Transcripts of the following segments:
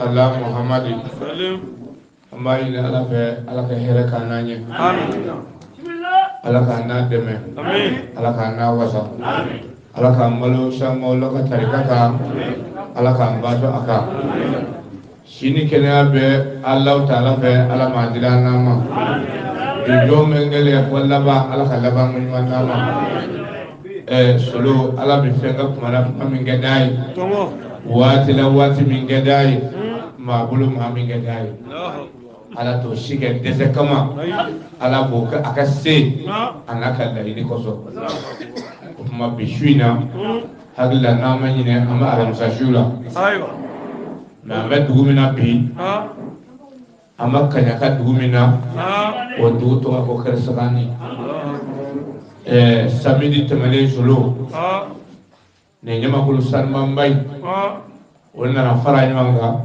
Ala Muhamadi. Salim. An b'a ɲini Ala fɛ, Ala ka hɛrɛ k'an n'an ye. Amin. Ala k'an n'a dɛmɛ. Amin. Ala k'an n'a wasa. Ala k'an balo sango ka tarika kan. Ala k'an bato a kan. Sini kɛnɛya bɛ Alahu taala fɛ, Ala m'a dila an n'an ma. Jɔjɔ min kɛlen fɔ laban, Ala ka laban ko ɲuman d'an ma. Solo, Ala bɛ fɛn kɛ kuma la, kuma min kɛ d'a ye. Tɔngɔ. Waati la, waati min kɛ d'a ye. Maa bolo maa min kɛ d'a ye. Allahu. Ala t'o si kɛ dɛsɛ kama. Ayi. Ala b'o kɛ a ka se Ah. a n'a ka laɲini kosɔn. O tuma bi su in na, hakili la n'an ma ɲinɛ, an bɛ alamisa su la. Ayiwa. Mɛ an bɛ dugu min na bi, Ah. an bɛ Kaɲaka dugu min na, Ah. o dugu tɔgɔ ko Kɛrɛsagani. Allahu. Samedi tɛmɛnen solo, Ah. nin ɲamakulu sanumanba in, Ah. o nana fara ɲɔgɔn kan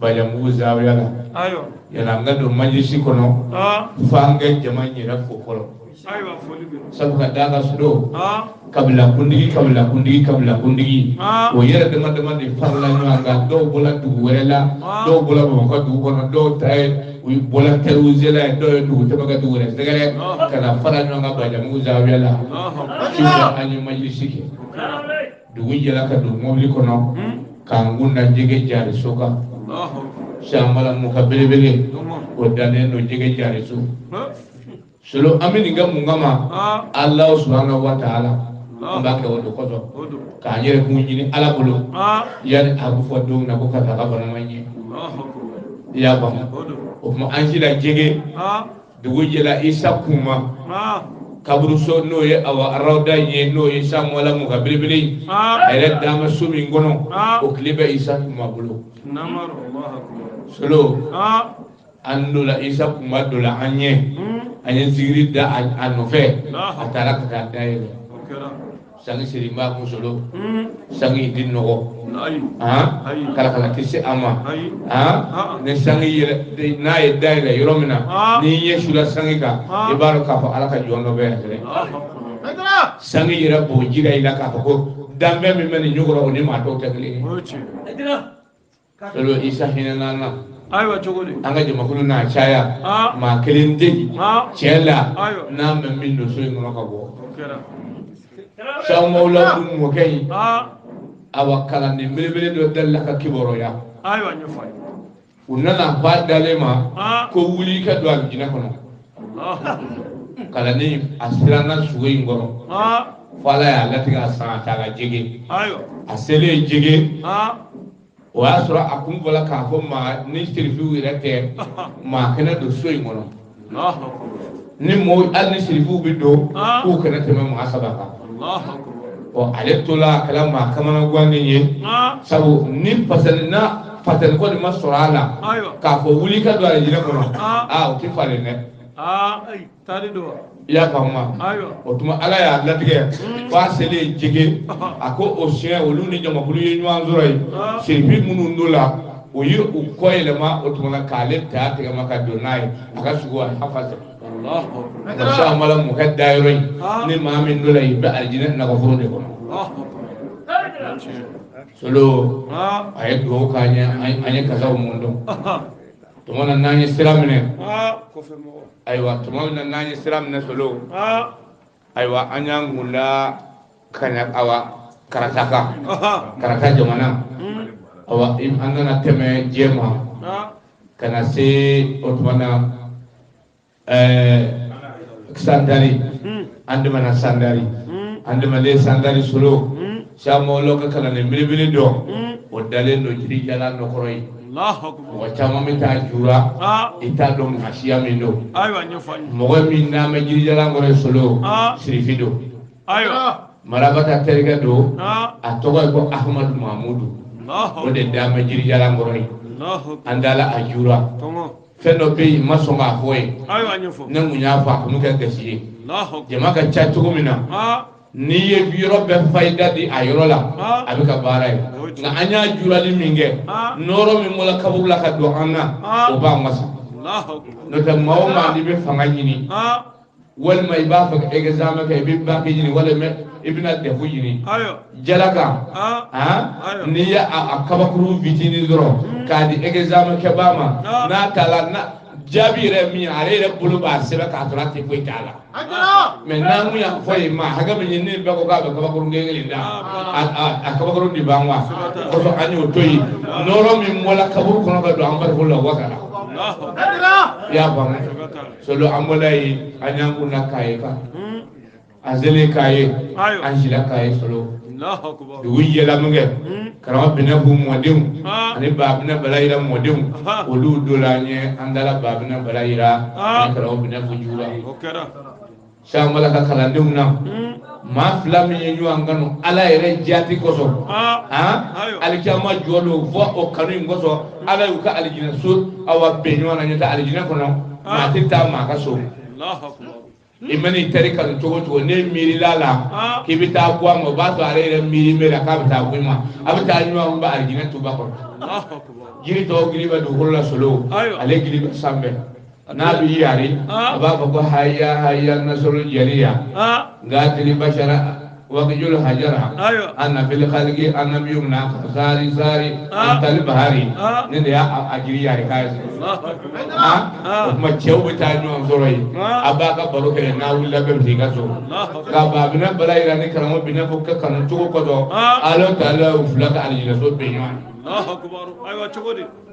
Bajanbugu zawiya la. Ayiwa. Yala an ka don majilisi kɔnɔ, Ah. f'an ka jama in yɛrɛ fo fɔlɔ. Ayiwa, foli bɛ. Sabu ka d'a kan solo, Ah. kabila kuntigi, kabila kuntigi, kabila kuntigi, Ah. o yɛrɛ dama dama de farala ɲɔgɔn kan. Dɔw bɔra dugu wɛrɛ la, Ah. dɔw bɔra Bamakɔ dugu kɔnɔ, dɔw ta ye u bɔra Tɛriwuzela ye, dɔw ye dugu tɛmɛ ka dugu wɛrɛ sɛgɛrɛ Ah. ka na fara ɲɔgɔn kan Bajanbugu zawiya la. Allahu. Sufɛ an ye majilisi kɛ, dugu jɛra ka don mɔbili kɔnɔ k'an kun da jɛgɛ jari so kan. Allahu. Sambala mu ka belebele, Tɔngɔ. o dalen don jɛgɛ jari so. Ah. Solo, an bɛ nin kɛ mun kama? Ah. Alahu subahanahu wa taala, an b'a kɛ o de kosɔn, O don. k'an yɛrɛ kun ɲini Ala bolo Ah. yanni a bɛ fɔ don min na ko karisa ka bana ma ɲɛ. Allahu. I y'a faamu? O don. O tuma an sila jɛgɛ, Ah. dugu jɛla, Isa kuma Ah. kaburuso, n'o ye awa arawda in ye, n'o ye Samuwala mu ka belebele ye, Ah. a yɛrɛ dama so min kɔnɔ, Ah. o tile bɛ Isa kuma bolo. Namaro. Allahu akbar. Solo, Ah. an donna, Isa kuma donna an ɲɛ, an ye zikiri da a nɔfɛ, a taara ka taa dayɛlɛ. O kɛra. Sangi siri b'a kun solo, sangi di nɔgɔ. Ayi. Han. Ayi. Kalakala tɛ se a ma. Ayi. Han, ni sangi yɛlɛ n'a ye dayɛlɛ yɔrɔ min na, Ah. n'i ɲɛ sula sangi kan, Ah. i b'a dɔn k'a fɔ Ala ka jɔn dɔ bɛ yan fɛnɛ. Allahu akbar. Sangi yɛrɛ b'o jira i la k'a fɔ ko danfɛn min bɛ nin ɲɔgɔn o ni maa tɔw tɛ kelen ye. O ye tiɲɛ. Solo, Isa hinɛ n'an na. Ayiwa, cogo di? An ka jamakulu n'a caya, Ah. maa kelen tɛ yen Ah. tiɲɛ la Ayiwa. n'a ma min don so in kɔnɔ ka bɔ. O kɛra. Sanmawula dun mɔkɛ in, Ah. awa kalanden belebele dɔ dalila ka kibaruya. Ayiwa, ɲɛfɔ a ye. U nana fɔ a dalen ma Ah. ko wuli ka don alijinɛ kɔnɔ. Allahu akbar. Kalanden a siranna sugo in kɔrɔ, Ah. fo Ala y'a latigɛ a san a ta ka jege. Ayiwa. A selen jege, Ah. o y'a sɔrɔ a kun bɔla k'a fɔ maa ni sirifiw yɛrɛ tɛ, maa kɛnɛ don so in kɔnɔ. Allahu akbar. Ni mɔgɔw, hali ni sirifiw bɛ don, Ah. k'u kana tɛmɛ maa saba kan. Allahu akbar. Ɔ, ale tola a kɛra maa kamanaguwannen ye, Ah. sabu ni fasali n'a fasali kɔni ma sɔrɔ a la Ayiwa. k'a fɔ wuli ka don alijinɛ kɔnɔ, Ah. aa, o tɛ falen dɛ. Ah. Taali don wa? I y'a faamu wa? Ayiwa. O tuma Ala y'a latigɛ f'a selen jege, a ko o siɲɛ olu ni jamakulu ye ɲɔgɔn sɔrɔ yen. Ah. Sirifi minnu don la, o ye u kɔ yɛlɛma, o tuma na k'ale ta tigɛ ma ka don n'a ye a ka sugu, a y'a fasa. Allahu akbar. Nka Samala mɔkɛ dayɔrɔ in, Ah. ni maa min don la, i bɛ alijinɛ nagaforo de kɔnɔ. Allahu akbar. Solo, Ah. a ye dugawu k'an ye, an ye kasaw mun dɔn. Ah. Tuma na n'an ye sira minɛ, Ah. Kɔfɛ mɔgɔ. ayiwa, tuma min na n'an ye sira minɛ solo, Ah. ayiwa, an y'an kun da kaɲa, awa Karata kan, Ah. Karata jamana. Awa an nana tɛmɛ Jɛma Ah. ka na se o tuma na Sandari. An tɛmɛna Sandari, an tɛmɛnen Sandari solo, Samawolo ka kalanden belebele dɔ, o dalen don jiri jalan dɔ kɔrɔ yen. Allahu akbar. Mɔgɔ caman bɛ taa jura, Ah. i t'a dɔn maa siya min don. Ayiwa, ɲɛfɔ an ye. Mɔgɔ min n'a bɛ jirijalan kɔrɔ ye solo, Ah. sirifi don. Ayiwa. Marabata terikɛ don, Ah. a tɔgɔ ye ko Ahamadu Mahamudu. Allahu O de d'an bɛ jirijalan kɔrɔ ye. Allahu akbar. An dala a jura. Tɔngɔ. Fɛn dɔ bɛ yen, n ma sɔn k'a fɔ ye. Ayiwa, ɲɛfɔ. Ne kun y'a fɔ, a kun bɛ kɛ gasi ye. Allahu akbar. Jama ka ca cogo min na, Ah. n'i ye yɔrɔ bɛɛ fayida di a yɔrɔ la, Ah. a bɛ ka baara ye. O Nka an y'a jurali min kɛ, Ah. nɔɔrɔ min bɔra kaburu la ka don an na, Ah. o b'an wasa. Allahu akbar. N'o tɛ, maa o maa n'i bɛ fanga ɲini, Ah. Walima i b'a fɛ ka examen kɛ, i bɛ bac ɲini walima i bɛna DEF ɲini. Jalaka n'i ye a kabakuru fitinin dɔrɔn k'a di examen kɛbaa ma, n'a taara na jaabi yɛrɛ min ye, ale yɛrɛ bolo b'a sɛbɛn k'a sɔrɔ a tɛ foyi t'a la. Mais n'an kun y'a fɔ yen, maa hakɛ min ye ne bɛɛ ko k'a bɛ kabakuru kelen kelen da, a kabakuru de ban wa kɔsɔn an y'o to yen. Nɔrɔ min bɔra kaburu kɔnɔ ka don an farikolo la, wa kala. I y'a faamu? Solo an bɔla yen, an y'an kun da Kaye kan. An selen Kaye, an sila Kaye solo. Dugu jɛla min kɛ, karamɔgɔ Binɛfu mɔdenw ani Babinɛ Balayira mɔdenw, olu donna an ɲɛ, an dala Babinɛ Balayira ani karamɔgɔ Binɛfu jura. Sanbala ka kalandenw na, maa fila min ye ɲɔgɔn kanu Ala yɛrɛ jaati kosɔn, alikiyama jɔ don fɔ o kanu in kosɔn, Ala y'u ka alijinɛ so awa bɛn ɲɔgɔn na. Ɲɛ tɛ alijinɛ kɔnɔ, maa tɛ taa maa ka so. I mana i teri kanu cogo o cogo, ne miirila la k'i bɛ taa bɔ a ma, o b'a sɔrɔ ale yɛrɛ miiri bɛ la k'a bɛ taa bɔ i ma, a bɛ taa ɲɔgɔn ba alijinɛ tuba kɔnɔ. Jiri tɔw gili bɛ dugukolo la solo, ale gili bɛ sanfɛ. N'a bɛ yari, a b'a fɔ ko haya haya nasoro jɛriya nka bashara wakijolo hajara ana fili khaliki ana biyumna sari sari antali bahari. Ne de y'a a jiri yari k'a ye. O tuma cɛw bɛ taa ɲɔgɔn sɔrɔ yen, a b'a ka baro kɛ, n'a wulila bɛɛ bɛ t'i ka so. Nka Babinɛ Balayira ni karamɔgɔ Binɛfu ka kanu cogo kɔsɔn, Ala taala y'u fila ka alijinɛso bɛn ɲɔgɔn.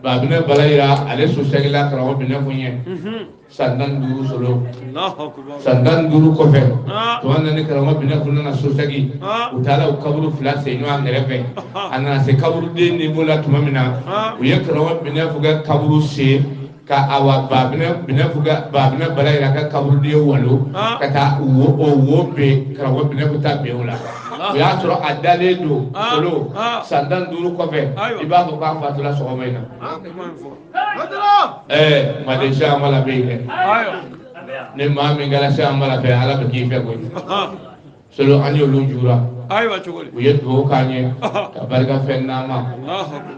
Babinɛ Balayira ale sosɛgila karamɔgɔ Binɛfu ɲɛ san 15 solo. San 15 kɔfɛ, tuma na ni karamɔgɔ Binɛfu nana sosɛgi, u taara u kaburu fila sen ɲɔgɔn kɛrɛfɛ. A nana se kaburuden niveau la tuma min na, u ye karamɔgɔ Binɛfu ka kaburu sen ka awa Babinɛ Binɛfu ka Babinɛ Balayira ka kaburuden walo ka taa wo o wo ben karamɔgɔ Binɛfu ta ben o la. O y'a sɔrɔ a dalen don solo. San 15 kɔfɛ, i b'a fɔ k'a fatula sɔgɔma in na. Manden Sɛki bɛ yen dɛ. Ni maa min kɛra Sɛki fɛ, Ala bɛ k'i fɛ koyi. Solo an y'olu jura. U ye dugawu k'an ye ka barika fɛn d'an ma.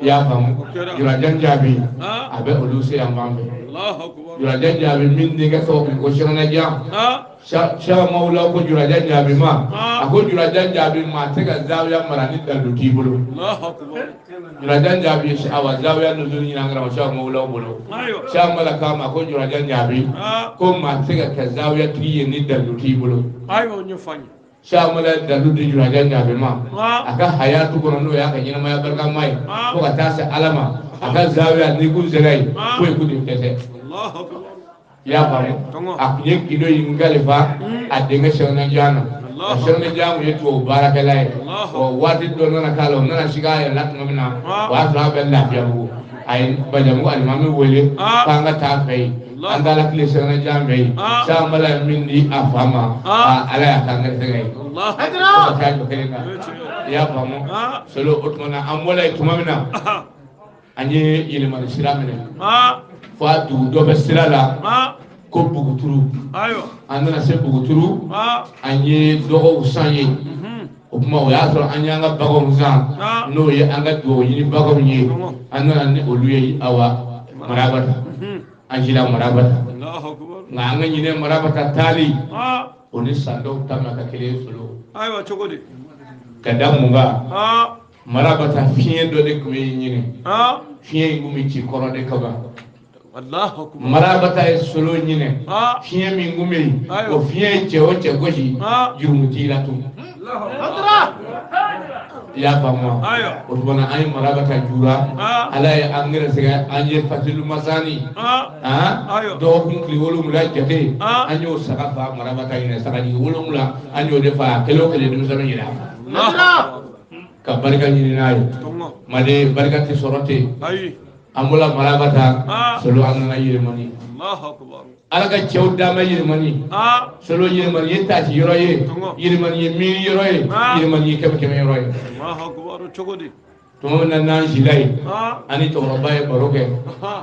I y'a faamu? Jurajan jaabi a bɛ olu se yan fan fɛ. Jurajan jaabi min denkɛ tɔgɔ ko Sɛkɛnɛjan. Sɛki Mawula ko jurajan jaabi ma, a ko jurajan jaabi maa tɛ ka zawiya mara ni dalilu t'i bolo. Jurajan jaabi awa zawiya nuzulu ɲini an karamɔgɔ Sɛki Mawula bolo. Sɛki Mala k'a ma ko jurajan jaabi ko maa tɛ ka kɛ zawiya tigi ye ni dalilu t'i bolo. Sɛki Mala ye dalilu di jurajan jaabi ma a ka hayatu kɔnɔ, n'o y'a ka ɲɛnamaya barikama ye fo ka taa se Ala ma, a ka zawiya n'i kun sera yen foyi kun tɛ dɛsɛ. I y'a faamu? A kun ye gindo in kalifa a denkɛ Sɛkɛnɛjan na. A Sɛkɛnɛjan kun ye tubabu baarakɛla ye. Ɔ waati dɔ nana k'a la, o nana sigi a yɛrɛ la tuma min na, o y'a sɔrɔ a bɛ Lafiyabugu. A ye Bajamugu alimami wele k'an ka taa fɛ yen. An taara tile Sɛkɛnɛjan fɛ yen. Sɛki Mala ye min di a fa ma, Ala y'a k'an gɛrɛsɛgɛ ye. Fo ka taa jɔ kelen kan. I y'a faamu? Solo o tuma na an bɔra yen tuma min na, an ye yɛlɛmali sira minɛ fo a dugu dɔ bɛ sira la ko Buguturu. An nana se Buguturu, an ye dɔgɔw san ye. O tuma o y'a sɔrɔ an y'an ka baganw san, n'o ye an ka dugawu ɲini baganw ye. An nana ni olu ye awa Marabata. An sila Marabata, nka an ka ɲinɛ Marabata taali o ni san dɔw ta ma ka kelen solo. Ka da mun kan? Marabata fiɲɛ dɔ de tun bɛ ɲini, fiɲɛ in tun bɛ ci kɔrɔ de kaban. Marabata ye solo ɲinɛ, fiɲɛ min tun bɛ yen, o fiɲɛ ye cɛ o cɛ gosi, jurumu t'i la tun. I y'a faamu wa? O tuma na an ye Marabata jura, Ala ye an gɛrɛsɛgɛ, an ye Fatilu Masani dɔgɔkun tile 7 jate, an y'o saga fa Marabata ɲinɛ, sagajigi 7 an y'o de fa, kelen o kelen denmisɛnnin yɛrɛ ka barika ɲini n'a ye. Manden barika tɛ sɔrɔ ten. An bɔra Marabata solo, an nana Yélimani. Ala ka cɛw d'a ma Yélimani. Solo Yélimani ye taasi yɔrɔ ye, Yélimani ye miiri yɔrɔ ye, Yélimani ye kɛmɛ kɛmɛ yɔrɔ ye. Tuma min na n'an sila yen, an ni cɛkɔrɔba ye baro kɛ,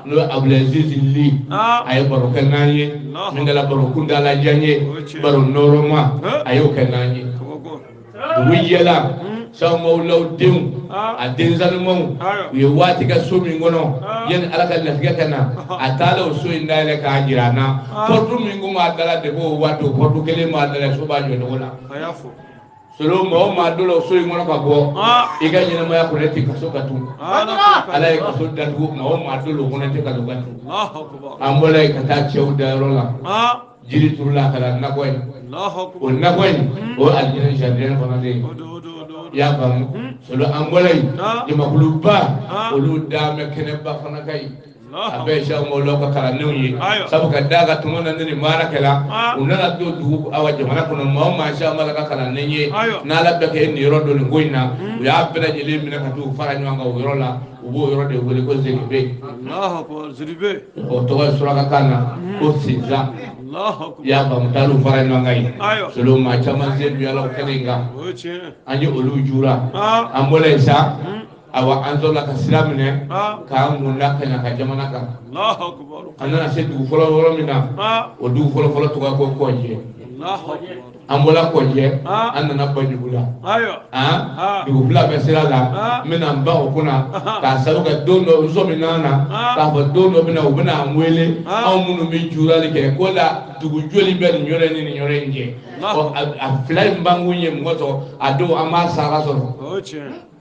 n'o ye Abdulaziz Li, a ye baro kɛ n'an ye min kɛra baro kuntala jan ye, baro nɔrɔma, a y'o kɛ n'an ye. Dugu jɛla, Sɛwmawulaw denw a densanumanw u ye waati kɛ so min kɔnɔ yanni Ala ka latigɛ ka na a taara o so in dayɛlɛ k'a jira an na porte min kun b'a da la depuis o waati o porte kelen b'a da la so b'a jɔ cogo la. Solo maa o maa donna o so in kɔnɔ ka bɔ i ka ɲɛnamaya kɔnɔ e tɛ kaso ka tun. Ala ye kaso datugu maa o maa donna o kɔnɔ e tɛ kaso ka tun. An bɔra yen ka taa cɛw dayɔrɔ la. Jiri turula ka na nakɔ ye. O nakɔ in o ye alijinɛ jardin fana de ye. I y'a faamu solo an bɔra yen jamakuluba olu dan bɛ kɛnɛba fana ka yen. A bɛɛ ye Sɛwmawulaw ka kalandenw ye sabu ka d'a kan tuma na ni nin baara kɛra u nana don dugu awa jamana kɔnɔ maa o maa Sɛwmawula ka kalanden ye n'Ala bɛ kɛ nin yɔrɔ dɔn nin ko in na u y'a bɛɛ lajɛlen minɛ ka t'u fara ɲɔgɔn kan o yɔrɔ la u b'o yɔrɔ de wele ko Zeribe. O tɔgɔ ye surakakan na ko Sinzan. I y'a faamu taar'u fara ɲɔgɔn kan yen solo maa caman sen don ala o kɛnɛ in kan an ye olu jura an bɔra yen sa. Awa an sɔrɔla ka sira minɛ k'an kun da Kaɲaka jamana kan. An nana se dugu fɔlɔ yɔrɔ min na o dugu fɔlɔ fɔlɔ tɔgɔ ko Kɔnjɛ. An bɔra Kɔnjɛ an nana Banjugu la. Dugu fila bɛ sira la n bɛna n ban o kunna k'a sababu kɛ don dɔ n sɔmina na k'a fɔ don dɔ bɛna u bɛna an wele anw minnu bɛ jurali kɛ ko la dugu joli bɛ nin yɔrɔ in ni nin yɔrɔ in cɛ. A fila in bankun ye mɔgɔ sɔrɔ a don an b'a sara sɔrɔ.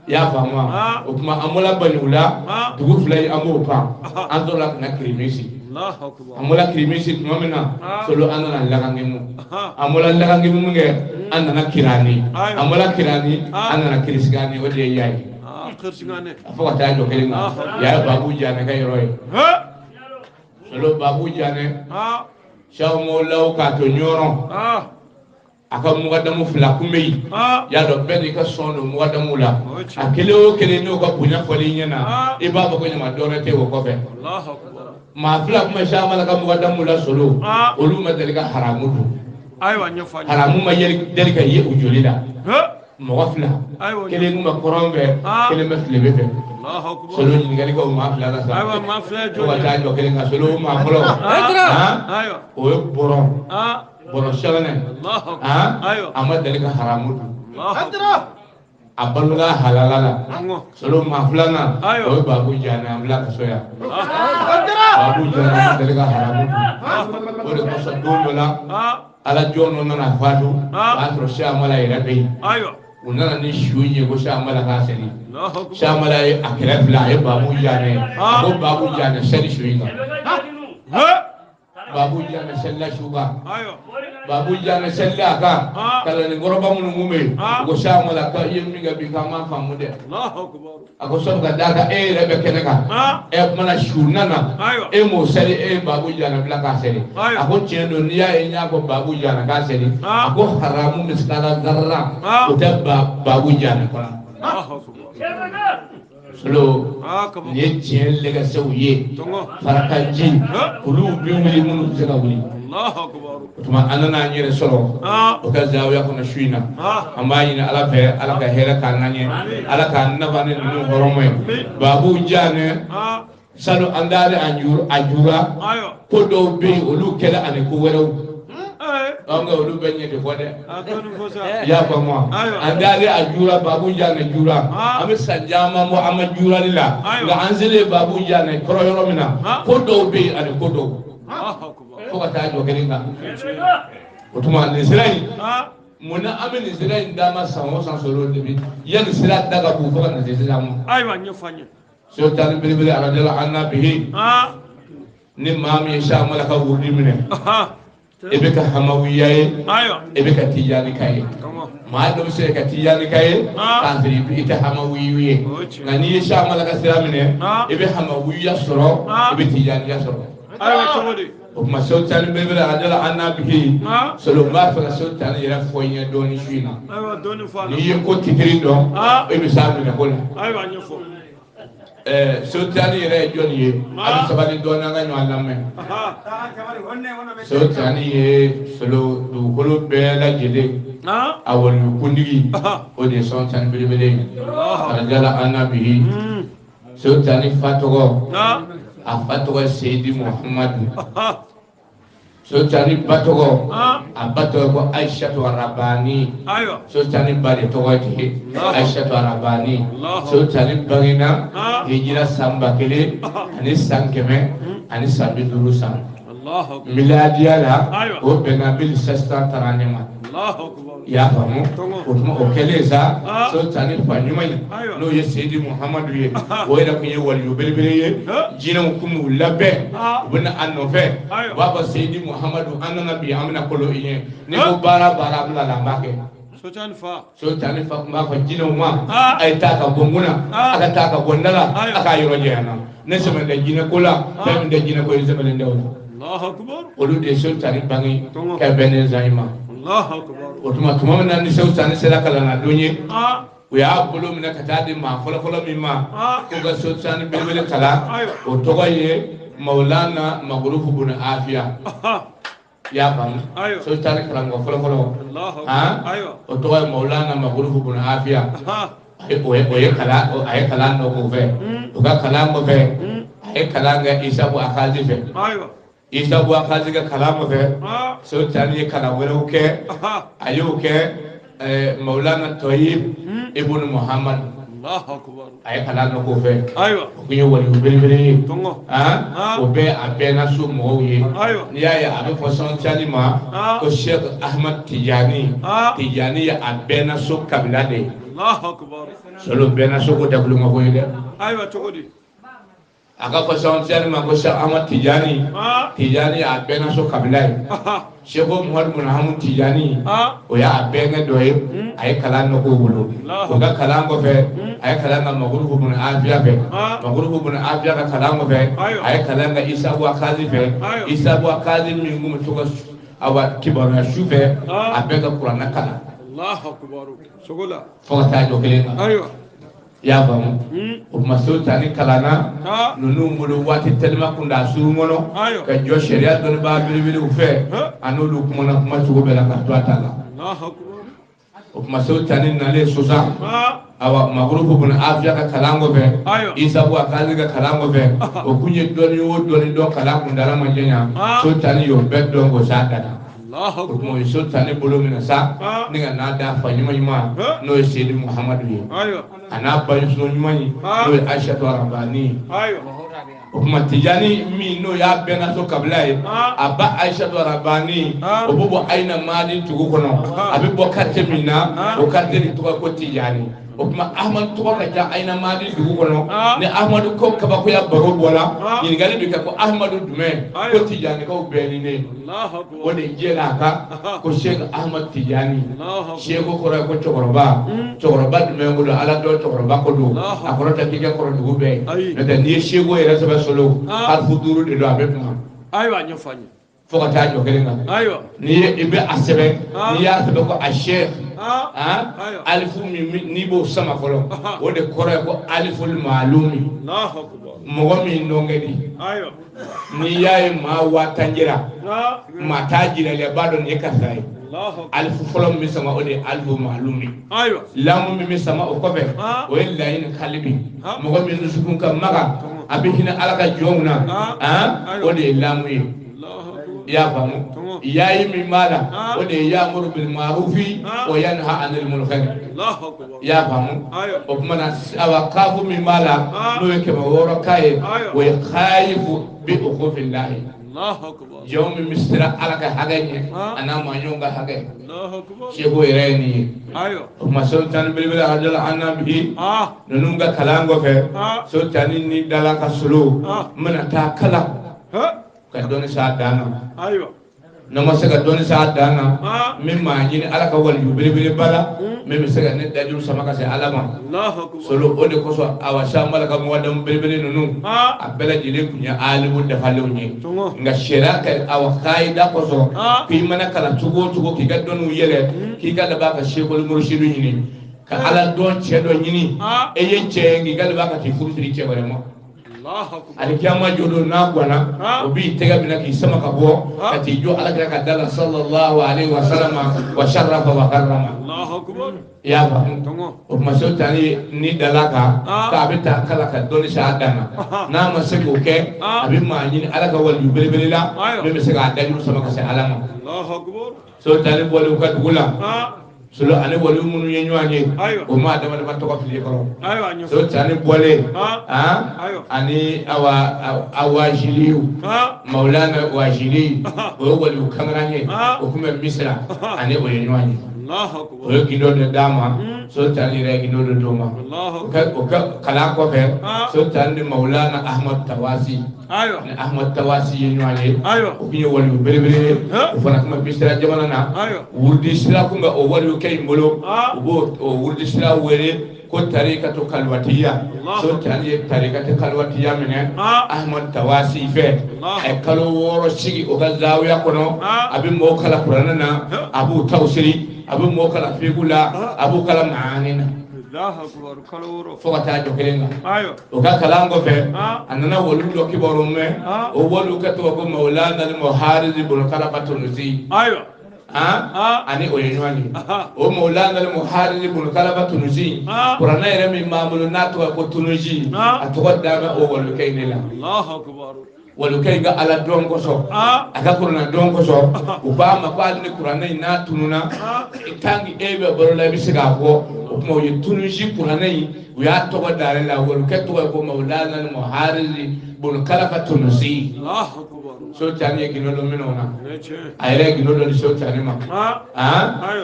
I y'a faamu wa o tuma an bɔra Banjugu la dugu fila in an b'o pan an sɔrɔla ka na Kirimisi. An bɔra Kirimisi tuma min na solo an nana Lagangemu. An bɔra Lagangemu min kɛ an nana Kirani. An bɔra Kirani an nana Kirisigani o de ye ya ye. Fo ka taa jɔ kelen kan ya ye Babu Janɛ ka yɔrɔ ye. Solo Babu Janɛ Sɛwmawulaw k'a to Ɲɔrɔ. A ka mugadamu fila kun bɛ yen y'a dɔn bɛɛ n'i ka sɔn don mugadamu la a kelen o kelen n'o ka bonya fɔli ɲɛna i b'a fɔ ko ɲama dɔwɛrɛ tɛ o kɔfɛ maa fila kun bɛ Sɛwmawula ka mugadamu la solo olu ma deli ka haramu dun haramu ma deli ka ye u joli la mɔgɔ fila kelen kun bɛ kɔrɔn fɛ kelen bɛ tilebin fɛ solo ɲininkali kɛ o maa fila la sa fo ka taa jɔ kelen kan solo o maa fɔlɔ o ye bɔrɔn bɔrɔ sɛbɛnɛ a ma deli ka haramu dun a balola halala la solo maa filanan o ye Babu Janɛ an bila ka so yan Babu Janɛ a ma deli ka haramu dun o de kosɔn don dɔ la ala jɔn dɔ nana fatu o y'a sɔrɔ Sɛwmawula yɛrɛ bɛ yen u nana ni su in ye ko Sɛwmawula k'a seli Sɛwmawula ye a kɛrɛ fila a ye Babu Janɛ a ko Babu Janɛ seli su in kan Babu Janɛ selila su kan Babu Janɛ selila a kan kalandenkɔrɔba minnu kun bɛ yen u ko Sɛwmawula ko i ye min kɛ bi k'an m'a faamu dɛ a ko sabu ka d'a kan e yɛrɛ bɛ kɛnɛ kan ɛ kumana su nana e m'o seli e ye Babu Janɛ bila k'a seli a ko tiɲɛ don n'i y'a ye n y'a fɔ Babu Janɛ k'a seli a ko haramu misikala zarra o tɛ Babu Janɛ kɔnɔ. Solo nin ye tiɲɛ lɛgɛsɛw ye farakaji olu bɛ wuli minnu tɛ se ka wuli o tuma an nana an yɛrɛ sɔrɔ o ka zawiya kɔnɔ su in na an b'a ɲini Ala fɛ Ala ka hɛrɛ k'an n'an ye Ala k'an nafa ni ninnu hɔrɔnw ye Babu Janɛ salo an dalen a jura ko dɔw bɛ yen olu kɛra ani ko wɛrɛw nka olu bɛ ɲɛ de fɔ dɛ i y'a faamu wa an dalen a jura Babu Janɛ jura an bɛ san caman bɔ an ma jurali la nka an selen Babu Janɛ kɔrɔ yɔrɔ min na ko dɔw bɛ yen ani ko dɔw fo ka taa jɔ kelen kan o tuma nin sira in munna an bɛ nin sira in d'a ma san o san sɔrɔ de bi yanni sira da ka bon fo ka na se sira ma. Ayiwa ɲɛfɔ an ye. Sotani belebele alajala an n'a bihi ni maa min ye Sɛwmawula ka wurudi minɛ. E bɛ ka hamawiya ye e bɛ ka tijani ka ye maa dɔ bɛ se ka tijani ka ye k'a sɔrɔ i tɛ hamawiyu ye nka n'i ye Sɛwmawula ka sira minɛ i bɛ hamawiya sɔrɔ i bɛ tijaniya sɔrɔ. O tuma Sotani belebele alajala an n'a bihi solo n b'a fɛ ka Sotani yɛrɛ fɔ i ɲɛ dɔɔnin su in na n'i ye ko titiri dɔn e bɛ s'a minɛ ko la. Sotani yɛrɛ ye jɔnni ye a bɛ sabali dɔɔnin an ka ɲɔgɔn lamɛn. Sotani ye solo dugukolo bɛɛ lajɛlen a walikuntigi o de ye Sotani belebele ye alajala an n'a bihi Sotani fa tɔgɔ a fa tɔgɔ ye Seyidi Muhamadu. Sotani ba tɔgɔ, a ba tɔgɔ ko Aishatu Arabani. Sotani ba de tɔgɔ ye Aishatu Arabani. Sotani bangena hijira san 1150 san. Miladiya la o bɛnna 1730 ma. I y'a faamu? O tuma o kɛlen sa, Sotani fa ɲuman in n'o ye Seyidi Muhamadu ye, o yɛrɛ tun ye waliyu belebele ye. Jinɛw tun b'u labɛn, u bɛ na a nɔfɛ, u b'a fɔ Seyidi Muhamadu, an nana bi, an bɛna kolo i ɲɛ, n'i ko baara baara an bɛna la, an b'a kɛ. Sotani fa tun b'a fɔ jinɛw ma, a ye taa ka bɔ n kunna, a ka taa ka bɔ n da la, a k'a yɔrɔ janya n na, ne sɛmɛn tɛ jinɛ ko la, fɛn min tɛ jinɛ ko ye, n sɛmɛlen tɛ o la. Olu de ye Sotani bange ka bɛn ni zan ma. O tuma tuma min na ni Sotani sera kalan na don ye, u y'a bolo minɛ ka taa di maa fɔlɔfɔlɔ min ma k'o ka Sotani belebele kalan, o tɔgɔ ye Maulana Magurufu bun Afiya. I y'a faamu? Sotani karamɔgɔ fɔlɔfɔlɔ, o tɔgɔ ye Maulana Magurufu bun Afiya. O ye kalan, a ye kalan dɔ k'o fɛ. O ka kalan kɔfɛ, a ye kalan kɛ Isabu Akazi fɛ. Isabu Akazi ka kalan kɔfɛ, Sotani ye kalan wɛrɛw kɛ. A y'o kɛ Maulana Tɔyib ibn Muhammad. A ye kalan dɔ k'o fɛ. O tun ye waliyu belebele ye. O bɛɛ a bɛnna so mɔgɔw ye. N'i y'a ye a bɛ fɔ Sotani ma ko Sheikh Ahmad Tijani, Tijani ye a bɛnna so kabila de ye. Solo bɛnna so ko dakulu ma ko ye dɛ. A ka fɔ Sotani ma ko Sheikh Ahmad Tijani, Tijani a bɛnna so kabila ye. Sheikh Muhammad bin Hamu Tijani, o y'a bɛnkɛ dɔ ye, a ye kalan dɔ k'o bolo. O ka kalan kɔfɛ, a ye kalan kɛ Magurufu bin Afiya fɛ. Magurufu bin Afiya ka kalan kɔfɛ, a ye kalan kɛ Isabu Akazi fɛ. Isabu Akazi min tun bɛ to ka awa kibaruya su fɛ, a bɛɛ ka kuranɛ kalan fo ka taa jɔ kelen kan. I y'a faamu? O tuma Sotani kalanna ninnu bolo waati tɛlima kun da surun kɔnɔ ka jɔ sariya dɔnnibaa belebelew fɛ, a n'olu kumana kuma cogo bɛɛ la ka to a ta la. O tuma Sotani nalen Sosan, awa Magurufu bin Afiya ka kalan kɔfɛ, Isabu Akazi ka kalan kɔfɛ, o kun ye dɔnni o dɔnni dɔn kalan kun dala ma janya, Sotani y'o bɛɛ dɔn k'o s'a dan na. O tuma o ye Sotani bolo minɛ sa, ni ka n'a da fa ɲuman ɲuman n'o ye Seyidi Muhamadu ye, a n'a bamuso ɲuman ye n'o ye Aishatu Arabani. O tuma Tijani min n'o y'a bɛnna so kabila ye, a ba Aishatu Arabani, o bɛ bɔ Ayina Madi dugu kɔnɔ, a bɛ bɔ quartier min na, o quartier de tɔgɔ ko Tijani. O tuma Ahmadu tɔgɔ ka ca Ayina Madi dugu kɔnɔ. Ni Ahmadu ko kabakoya baro bɔra, ɲininkali bɛ kɛ ko Ahmadu jumɛn, ko Tijanikaw bɛɛ ni ne. O de jɛla a kan ko Sheikh Ahmad Tijani. Sheikh kɔrɔ ye ko cɛkɔrɔba. Cɛkɔrɔba jumɛn ko don? Ala dɔn cɛkɔrɔba ko don. A kɔrɔ tɛ k'i ka kɔrɔ dugu bɛɛ ye. N'o tɛ n'i ye Sheikh yɛrɛ sɛbɛn solo, harifu 5 de don, a bɛ kuma. Fo ka taa jɔ kelen kan. N'i ye i bɛ a sɛbɛn, n'i y'a sɛbɛn ko a Sheikh, alifu min n'i b'o sama fɔlɔ, o de kɔrɔ ye ko aliful maalumi, mɔgɔ min dɔn ka di. N'i y'a ye maa 10,000 jira, maa t'a jira i la, i b'a dɔn nin ye karisa ye. Alifu fɔlɔ min bɛ sama, o de ye alifu maalumi. Lamu min bɛ sama o kɔfɛ, o ye layin kalibi, mɔgɔ min dusukun ka maga, a bɛ hinɛ Ala ka jɔnw na, o de ye lamu ye. I y'a faamu? Yayi min b'a la, o de ye ya'muru bil ma'rufi wa yanha anil munkar. I y'a faamu? O tuma na awa kaafu min b'a la, n'o ye 600 ka ye, o ye khayifu bi uqufillahi, jɔn min bɛ siran Ala ka hakɛ ɲɛ, a n'a maaɲɔgɔn ka hakɛ. Seko yɛrɛ ye nin ye. O tuma Sotani belebele adala anabi ninnu ka kalan kɔfɛ, Sotani ni dala ka solo n bɛna taa kalan ka dɔnni s'a dan na. N'an ma se ka dɔnni s'a dan na, min m'a ɲini Ala ka waliyu belebeleba la, min bɛ se ka ne dajuru sama ka se Ala ma. Solo o de kosɔn awa Samala ka mɔgɔdamu belebele ninnu, a bɛɛ lajɛlen tun ye alimu dafalenw ye. Nka sariya ka awa kayida kosɔn, k'i mana kalan cogo o cogo, k'i ka dɔnniw yɛlɛ, k'i ka laban ka sekoli murusidu ɲini, ka Ala dɔn cɛ dɔ ɲini, e ye cɛ ye, k'i ka laban ka t'i furu siri cɛ wɛrɛ ma. Alikiyama jɔ don n'a ganna, o b'i tɛgɛ minɛ k'i sama ka bɔ ka t'i jɔ Ala kira ka da la, sallallahu alaihi wa sallam wa sharrafa wa karrama. I y'a faamu? O tuma Sehu Tani ni dala kan k'a bɛ taa kala ka dɔnni sa a dan na. N'a ma se k'o kɛ, a bɛ maa ɲini Ala ka waliyu belebele la min bɛ se k'a dajuru sama ka se Ala ma. Sehu Tani bɔlen u ka dugu la, solo ani waliyu minnu ye ɲɔgɔn ye, o maa dama dama tɔgɔ fili kɔrɔ. Sehu Tani bɔlen ani awa awajiliw, Mawulana Wajili, o ye waliyu kankaran ye, o tun bɛ Misira, ani o ye ɲɔgɔn ye. O ye gindo dɔ d'a ma, Sehu Tani yɛrɛ ye gindo dɔ d'o ma. O ka kalan kɔfɛ, Sehu Tani ni Mawulana Ahmad Tawasi, ni Ahmad Tawasi ye ɲɔgɔn ye, o tun ye waliyu belebele ye, o fana tun bɛ Misira jamana na. Wurudi sira tun bɛ o waliyu kɛ in bolo, u b'o o wurudi sira wele ko tarikatu kalwatiya. Sehu Tani ye tarikatu kalwatiya minɛ Ahmad Tawasi fɛ. A ye kalo 6 sigi o ka zawiya kɔnɔ. A bɛ mɔgɔw kalan kuranɛ na, a b'u taw siri, a bɛ mɔgɔw kalan fiigu la, a b'u kalan maani na, fo ka taa jɔ kelen kan. O ka kalan kɔfɛ, a nana waliyu dɔ kibaru mɛn. O waliyu kɛ tɔgɔ ko Mawulana Muharizi bolo Kalaba Tunusi. Ani o ye ɲɔgɔn ye. O Mawulana Muharizi bolo Kalaba Tunusi, kuranɛ yɛrɛ min b'an bolo n'a tɔgɔ ko Tunusi, a tɔgɔ dalen bɛ o waliyukɛ in de la. Waliyukɛ in ka Ala dɔn kosɔn, a ka kuranɛ dɔn kosɔn, u k'a ma ko hali ni kuranɛ in n'a tununa, tant que e bɛ balo la, i bɛ se k'a fɔ. O tuma u ye Tunusi kuranɛ in, u y'a tɔgɔ da ale la. Waliyukɛ tɔgɔ ye ko Mawulana Muharizi bolo Kalafa Tunusi. Sehu Tani ye gindo dɔ minɛ o na. A yɛrɛ ye gindo dɔ di Sehu Tani ma.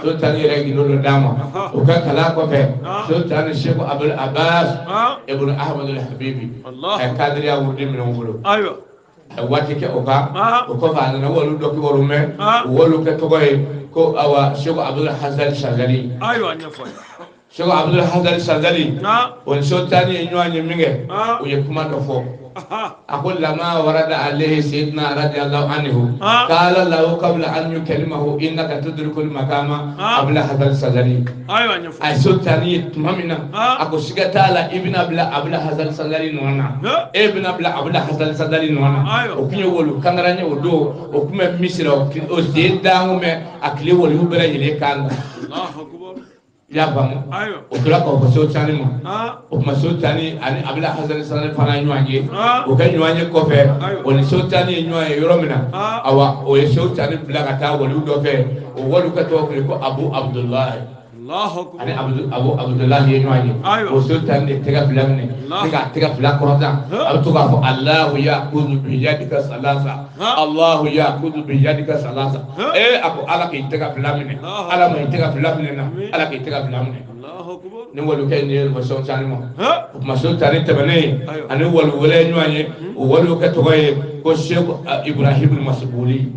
Sehu Tani yɛrɛ ye gindo dɔ d'a ma. O ka kalan kɔfɛ, Sehu Tani Seku Abul Abbas ibn Ahmad al Habibi, a ye kadiriya wurudi minɛ o bolo. A ye waati kɛ o kan. O kɔfɛ, a nana waliyu dɔ kibaru mɛn. O waliyu kɛ tɔgɔ ye ko awa Seku Abdul Hasan Shazali. Seku Abdul Hasan Shazali, o ni Sehu Tani ye ɲɔgɔn ye min kɛ, u ye kuma dɔ fɔ. A ko lama warada alayhi sayyidina radiyallahu anhu, qala lahu qabla an yukallimahu innaka tudrikul makama Abdul Hasan Shazali. A ye Sehu Tani ye tuma min na, a ko siga t'a la, i bɛna bila Abdul Hasan Shazali nɔ na, e bɛna bila Abdul Hasan Shazali nɔ na. O tun ye waliyu kankaran ye o don, o tun bɛ Misira, o sen danko mɛn a tile waliyu bɛɛ lajɛlen kan. I y'a faamu? O tora k'o fɔ Sehu Tani ma. O tuma Sehu Tani ani Abdul Hasan Shazali fana ye ɲɔgɔn ye. O kɛ ɲɔgɔn ye kɔfɛ, o ni Sehu Tani ye ɲɔgɔn ye yɔrɔ min na, awa o ye Sehu Tani bila ka taa waliyu dɔ fɛ. O waliyu ka tɔgɔ tun ye ko Abu Abudulayi. Ani Abu Abudulayi ye ɲɔgɔn ye. O Sehu Tani de tɛgɛ fila minɛ ni k'a tɛgɛ fila kɔrɔta, a bɛ to k'a fɔ Alahu yakuzu biyadika salasa, Alahu yakuzu biyadika salasa. Ee, a ko Ala k'i tɛgɛ fila minɛ, Ala ma i tɛgɛ fila minɛ na, Ala k'i tɛgɛ fila minɛ. Ni waliyukɛ in ye Sehu Tani ma. O tuma Sehu Tani tɛmɛnen, ani waliyu wɛrɛ ye ɲɔgɔn ye. O waliyukɛ tɔgɔ ye ko Seku Ibrahim Masibuli.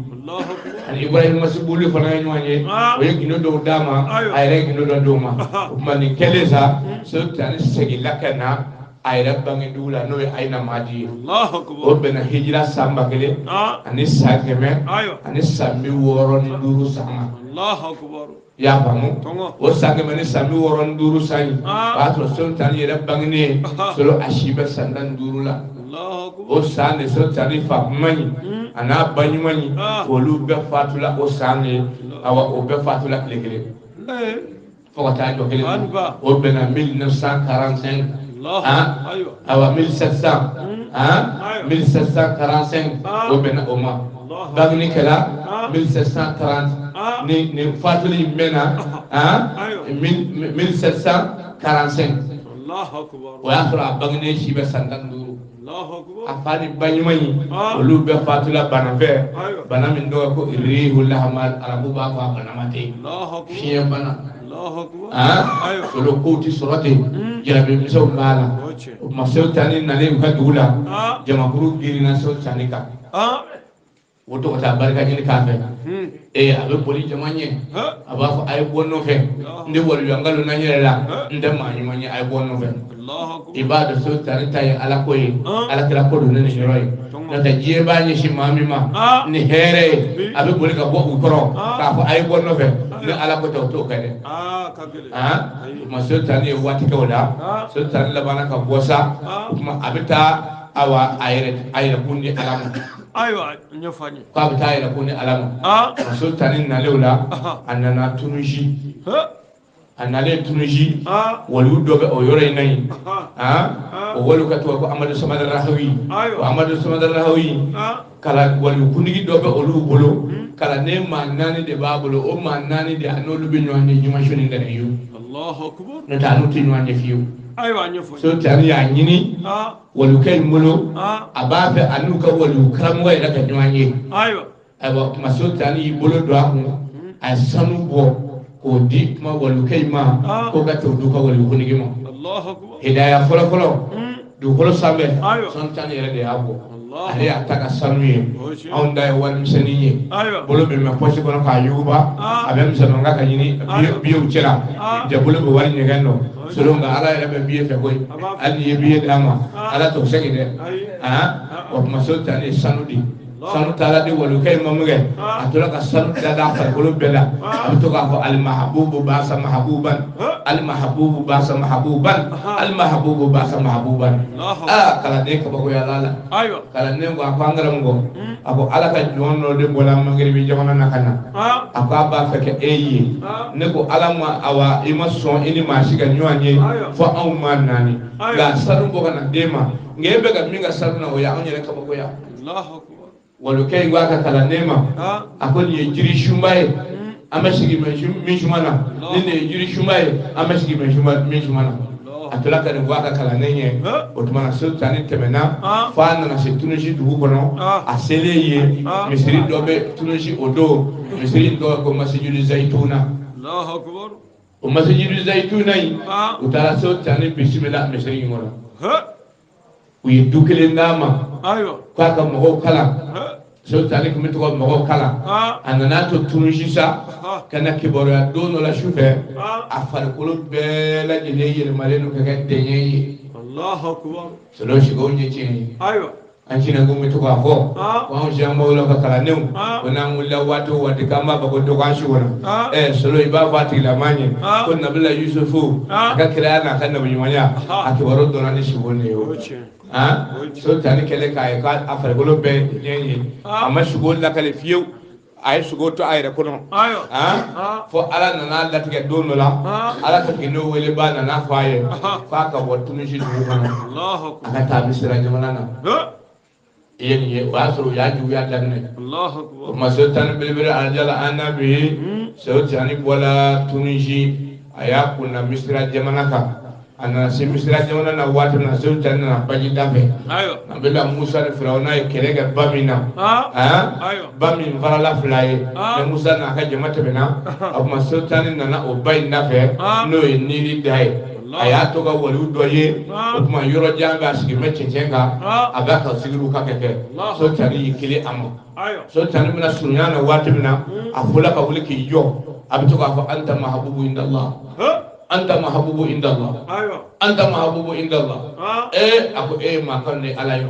Ani Ibrahim Masibuli fana ye ɲɔgɔn ye. O ye gindo dɔw d'a ma, a yɛrɛ ye gindo dɔ d'o ma. O tuma nin kɛlen sa, Sehu Tani seginna ka na a yɛrɛ bange dugu la, n'o ye Ayina Madi ye. O bɛnna hijira san 1165 san ma. I y'a faamu? O san 165 san in, o y'a sɔrɔ Sehu Tani yɛrɛ bangenen sɔrɔ, a si bɛ san 15 la. O san de Sehu Tani fa ɲuman in a n'a ba ɲuman in, olu bɛɛ fatula o san de. Awa, o bɛɛ fatula tile kelen fo ka taa jɔ kelen. O bɛnna 1945, awa 1700, 1745, o bɛnna o ma. Bangeni kɛra 1730, ni fatuli in mɛnna 1745. O y'a sɔrɔ a bangenen si bɛ san 15. A fa ni ba ɲuman in, olu bɛɛ fatula bana fɛ, bana min tɔgɔ ko rihu lahama, arabu b'a fɔ a bana ma ten, fiɲɛ bana. Olu kow ti sɔrɔ ten, jarabi misɛnw b'a la. O tuma Sehu Tani nalen u ka dugu la, jamakuru girinna Sehu Tani kan. O tɔgɔ taa barika ɲini k'a fɛ. Ee, a bɛ boli jama ɲɛ, a b'a fɔ a ye bɔ n nɔfɛ, n tɛ walijuya nkalon na n yɛrɛ la, n tɛ maa ɲuman ye, a ye bɔ n nɔfɛ. I b'a dɔn Sehu Tani ta ye Ala ko ye, Ala kira ko don ne nin yɔrɔ ye. N'o tɛ diɲɛ b'a ɲɛsin maa min ma ni hɛrɛ ye, a bɛ boli ka bɔ u kɔrɔ k'a fɔ a ye bɔ n nɔfɛ. Ni Ala ko tɛ, o t'o kɛ dɛ. O tuma Sehu Tani ye waati kɛ o la. Sehu Tani labanna ka bɔ sa. O tuma a bɛ taa awa a yɛrɛ kun di Ala ma. Ayiwa, ɲɛfɔ an ye. K'a bɛ taa a yɛrɛ kun di Ala ma. Muso tani nalen o la, a nana Tunisie. A nalen Tunisie, waliyu dɔ bɛ o yɔrɔ in na yen. O waliyu ka tɔgɔ ko Amadu Samada Rahawi. O Amadu Samada Rahawi, kala waliyu kuntigi dɔ bɛ olu bolo. Kalanden maa 4 de b'a bolo, o maa 4 de a n'olu bɛ ɲɔgɔn ye jumasu ni ntɛnɛn ye. Allahu akbar. N'o tɛ a n'u tɛ ɲɔgɔn ye fiyewu. Ayiwa, ɲɛfɔ. So tani y'a ɲini waliyukɛ in bolo, a b'a fɛ a n'u ka waliyu karamɔgɔ yɛrɛ ka ɲɔgɔn ye. Ayiwa. Ayiwa, kuma so tani y'i bolo don a kun, a ye sanu bɔ k'o di kuma waliyukɛ in ma, k'o ka t'o d'u ka waliyu kuntigi ma. Allahu akbar. Hidaya fɔlɔfɔlɔ dugukolo sanfɛ, sanu tani yɛrɛ de y'a bɔ. Ale y'a ta ka sanu ye, anw ta ye warimisɛnnin ye. Bolo bɛ mɛn pɔsi kɔnɔ k'a yuguba, a bɛ misɛnman ka ɲini biyew cɛla, jɛ bolo bɛ wari ɲɛgɛn dɔn. Solo nka Ala yɛrɛ bɛ biye fɛ koyi, hali n'i ye biye d'a ma, Ala t'o segin dɛ. O tuma so tani ye sanu di. Sanu taara di waliyukɛ in ma min kɛ, a tora ka sanu da a farikolo bɛɛ la. A bɛ to k'a fɔ alimahabubu baasa mahabuban, alimahabubu baasa mahabuban, alimahabubu baasa mahabuban. Aa, kalanden kabakoyala la. Kalanden ko a ko an karamɔgɔ, a ko Ala ka jɔn dɔ de bɔra Magiribi jamana na ka na, a ko a b'a fɛ ka e ye. Ne ko Ala ma, awa i ma sɔn i ni maa si ka ɲɔgɔn ye fo anw maa 4, nka sanu bɔ ka na d'e ma, nka e bɛ ka min ka sanu na, o y'anw yɛrɛ kabakoya. Waliyukɛ in ko a ka kalanden ma, a ko nin ye jiri sunba ye, an bɛ sigi min suma na, ni nin ye jiri sunba ye, an bɛ sigi min suma na. A tora ka nin fɔ a ka kalanden ye. O tuma na so tani tɛmɛna fo a nana se Tunisie dugu kɔnɔ. A selen yen, misiri dɔ bɛ Tunisie o don, misiri in tɔgɔ ko Masijidu Zayituna. O Masijidu Zayituna in, u taara so tani bisimila misiri in kɔnɔ. U ye du kelen d'a ma k'a ka mɔgɔw kalan. So tani tun bɛ to ka mɔgɔw kalan. A nana to Tunisie sa, ka na kibaruya don dɔ la su fɛ, a farikolo bɛɛ lajɛlen yɛlɛmalen don ka kɛ dɛɲɛ ye. Solo sigow ɲɛ tiɲɛ ye. An sinakun bɛ to k'a fɔ ko anw siyanbaw la ka kalandenw, ko n'an wulila waati o waati k'an b'a fɔ ko dɔ k'an su kɔnɔ. Solo i b'a fɔ a tigilama ye ko Nabila Yusufu, a ka kiraya n'a ka nabiɲumanya, a kibaru dɔnna ni sigo de ye o. So tani kɛlen k'a ye k'a farikolo bɛɛ ɲɛ ye, a ma sogo lakale fiyewu, a ye sogo to a yɛrɛ kɔnɔ. Fo Ala nana latigɛ don dɔ la, Ala ka gindo weleba nana fɔ a ye k'a ka bɔ Tunisie dugu kɔnɔ, a ka taa Misira jamana na. I ye nin ye, o y'a sɔrɔ u y'a juguya daminɛ. O tuma so tani belebele alajala anabi, so tani bɔla Tunisie, a y'a kunna Misira jamana kan. A nana se Misira jamana na waati min na, so tani nana baji da fɛ. Nabila Musa ni Firawuna ye kɛlɛ kɛ ba min na, ba min farala fila ye, ni Musa n'a ka jama tɛmɛna, o tuma so tani nana o ba in da fɛ, n'o ye Nili da ye. A y'a to ka waliyu dɔ ye, o tuma yɔrɔ jan bɛ a sigi bɛ cɛncɛn kan, a b'a ka sigiriw ka kɛ. So tani y'i kelen a ma. So tani bɛna surunya na waati min na, a fola ka wuli k'i jɔ, a bɛ to k'a fɔ anta mahabubu indallah, anta mahabubu indallah, anta mahabubu indallah. A ko e maa kanu ne Ala ye,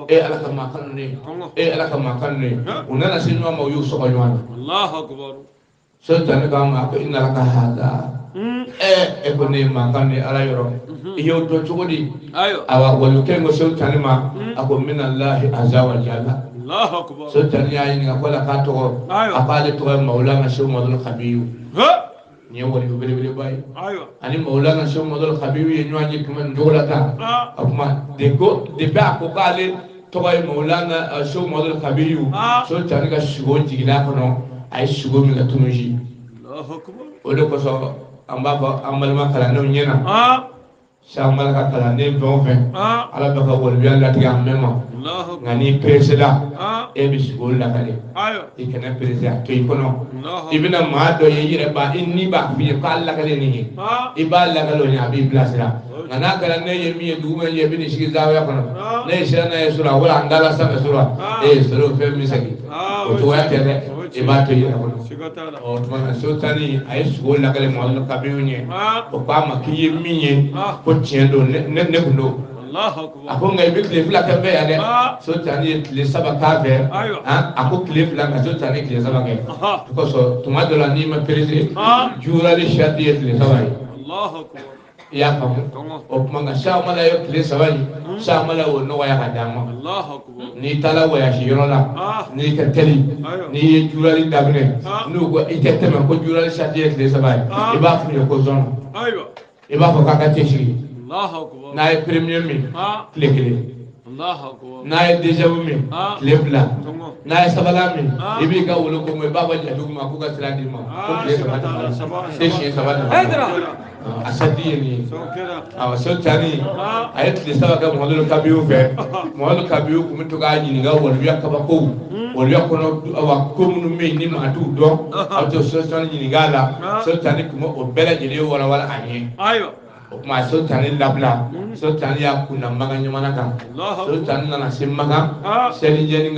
e Ala ka maa kanu ne, e Ala ka maa kanu ne. U nana se ɲɔgɔn ma, u y'u sɔgɔ ɲɔgɔn na. So tani k'a ma, a ko inna laka hada. E ko ne ye maa kanu ne Ala yɔrɔ, i y'o dɔn cogo di? Awa waliyukɛ in ko so tani ma, a ko minallahi azza wa jalla. So tani y'a ɲininka ko ala k'a tɔgɔ, a k'ale tɔgɔ ye Mawulana Sehu Umaru Kabiru. Nin ye waliyu belebeleba ye. Ani Mawulana Sehu Umaru Kabiru ye ɲɔgɔn ye tuma nin cogo la tan. O tuma depuis a ko k'ale tɔgɔ ye Mawulana Sehu Umaru Kabiru, so tani ka sugo jiginna a kɔnɔ, a ye sugo min kɛ Tunisie. O de kosɔn an b'a fɔ an balima kalandenw ɲɛna, Sanbala ka kalanden fɛn o fɛn, Ala bɛ ka waliyuya latigɛ a mɛn ma. Nka n'i peresela, e bɛ sugo lakale, i kana perese, a to i kɔnɔ. I bɛna maa dɔ ye, i yɛrɛ b'a, i ni b'a f'i ye k'a lakale nin ye, i b'a lakale o ɲɛ, a b'i bilasira. Nka n'a kɛra ne ye min ye dugu min ye, i bɛ n'i sigi zawiya kɔnɔ, ne ye sira n'a ye sɔrɔ, a wala an dala sanfɛ sɔrɔ, e ye sɔrɔ fɛn min segin, o cogoya tɛ dɛ, i b'a to i yɛrɛ kɔnɔ. O tuma na so tani a ye sogo lakale Mamadu Kabiru ɲɛ, o k'a ma k'i ye min ye ko tiɲɛ don, ne kun don. A ko nka i bɛ tile 2 kɛ n fɛ yan dɛ. So tani ye tile 3 k'a fɛ, a ko tile 2 nka so tani tile 3 kɛ. O kosɔn tuma dɔ la n'i ma perese, jurali sariti ye tile 3 ye. I y'a faamu o tuma nka Sɛki ye tile 3 in Sɛki y'o nɔgɔya ka d'an ma. N'i taara voyage yɔrɔ la n'i ka teli n'i ye jurali daminɛ n'u ko i tɛ tɛmɛ ko jurali sati ye tile 3 ye i b'a f'u ye ko zɔnɔ i b'a fɔ k'a ka cɛsiri n'a ye premier min tile 1 n'a ye deuxième min tile 2 n'a ye sabanan min i b'i ka wolo ko i b'a fɔ jatigiw ma k'u ka sira d'i ma ko tile 3 tɛmɛna siɲɛ 3 tɛmɛna a sati ye nin ye. Awɔ Seku Tijani a ye tile 3 kɛ Muhamadu Kabiru fɛ. Muhamadu Kabiru tun bɛ to k'a ɲininka waliya kabakow waliya kɔnɔ awa ko minnu bɛ yen ni maa t'u dɔn a bɛ to Seku Tijani ɲininka a la. Seku Tijani tun bɛ o bɛɛ lajɛlen walawala a ɲɛ. O tuma Seku Tijani labila Seku Tijani y'a kun da Makan jamana kan. Seku Tijani nana se Makan selijɛni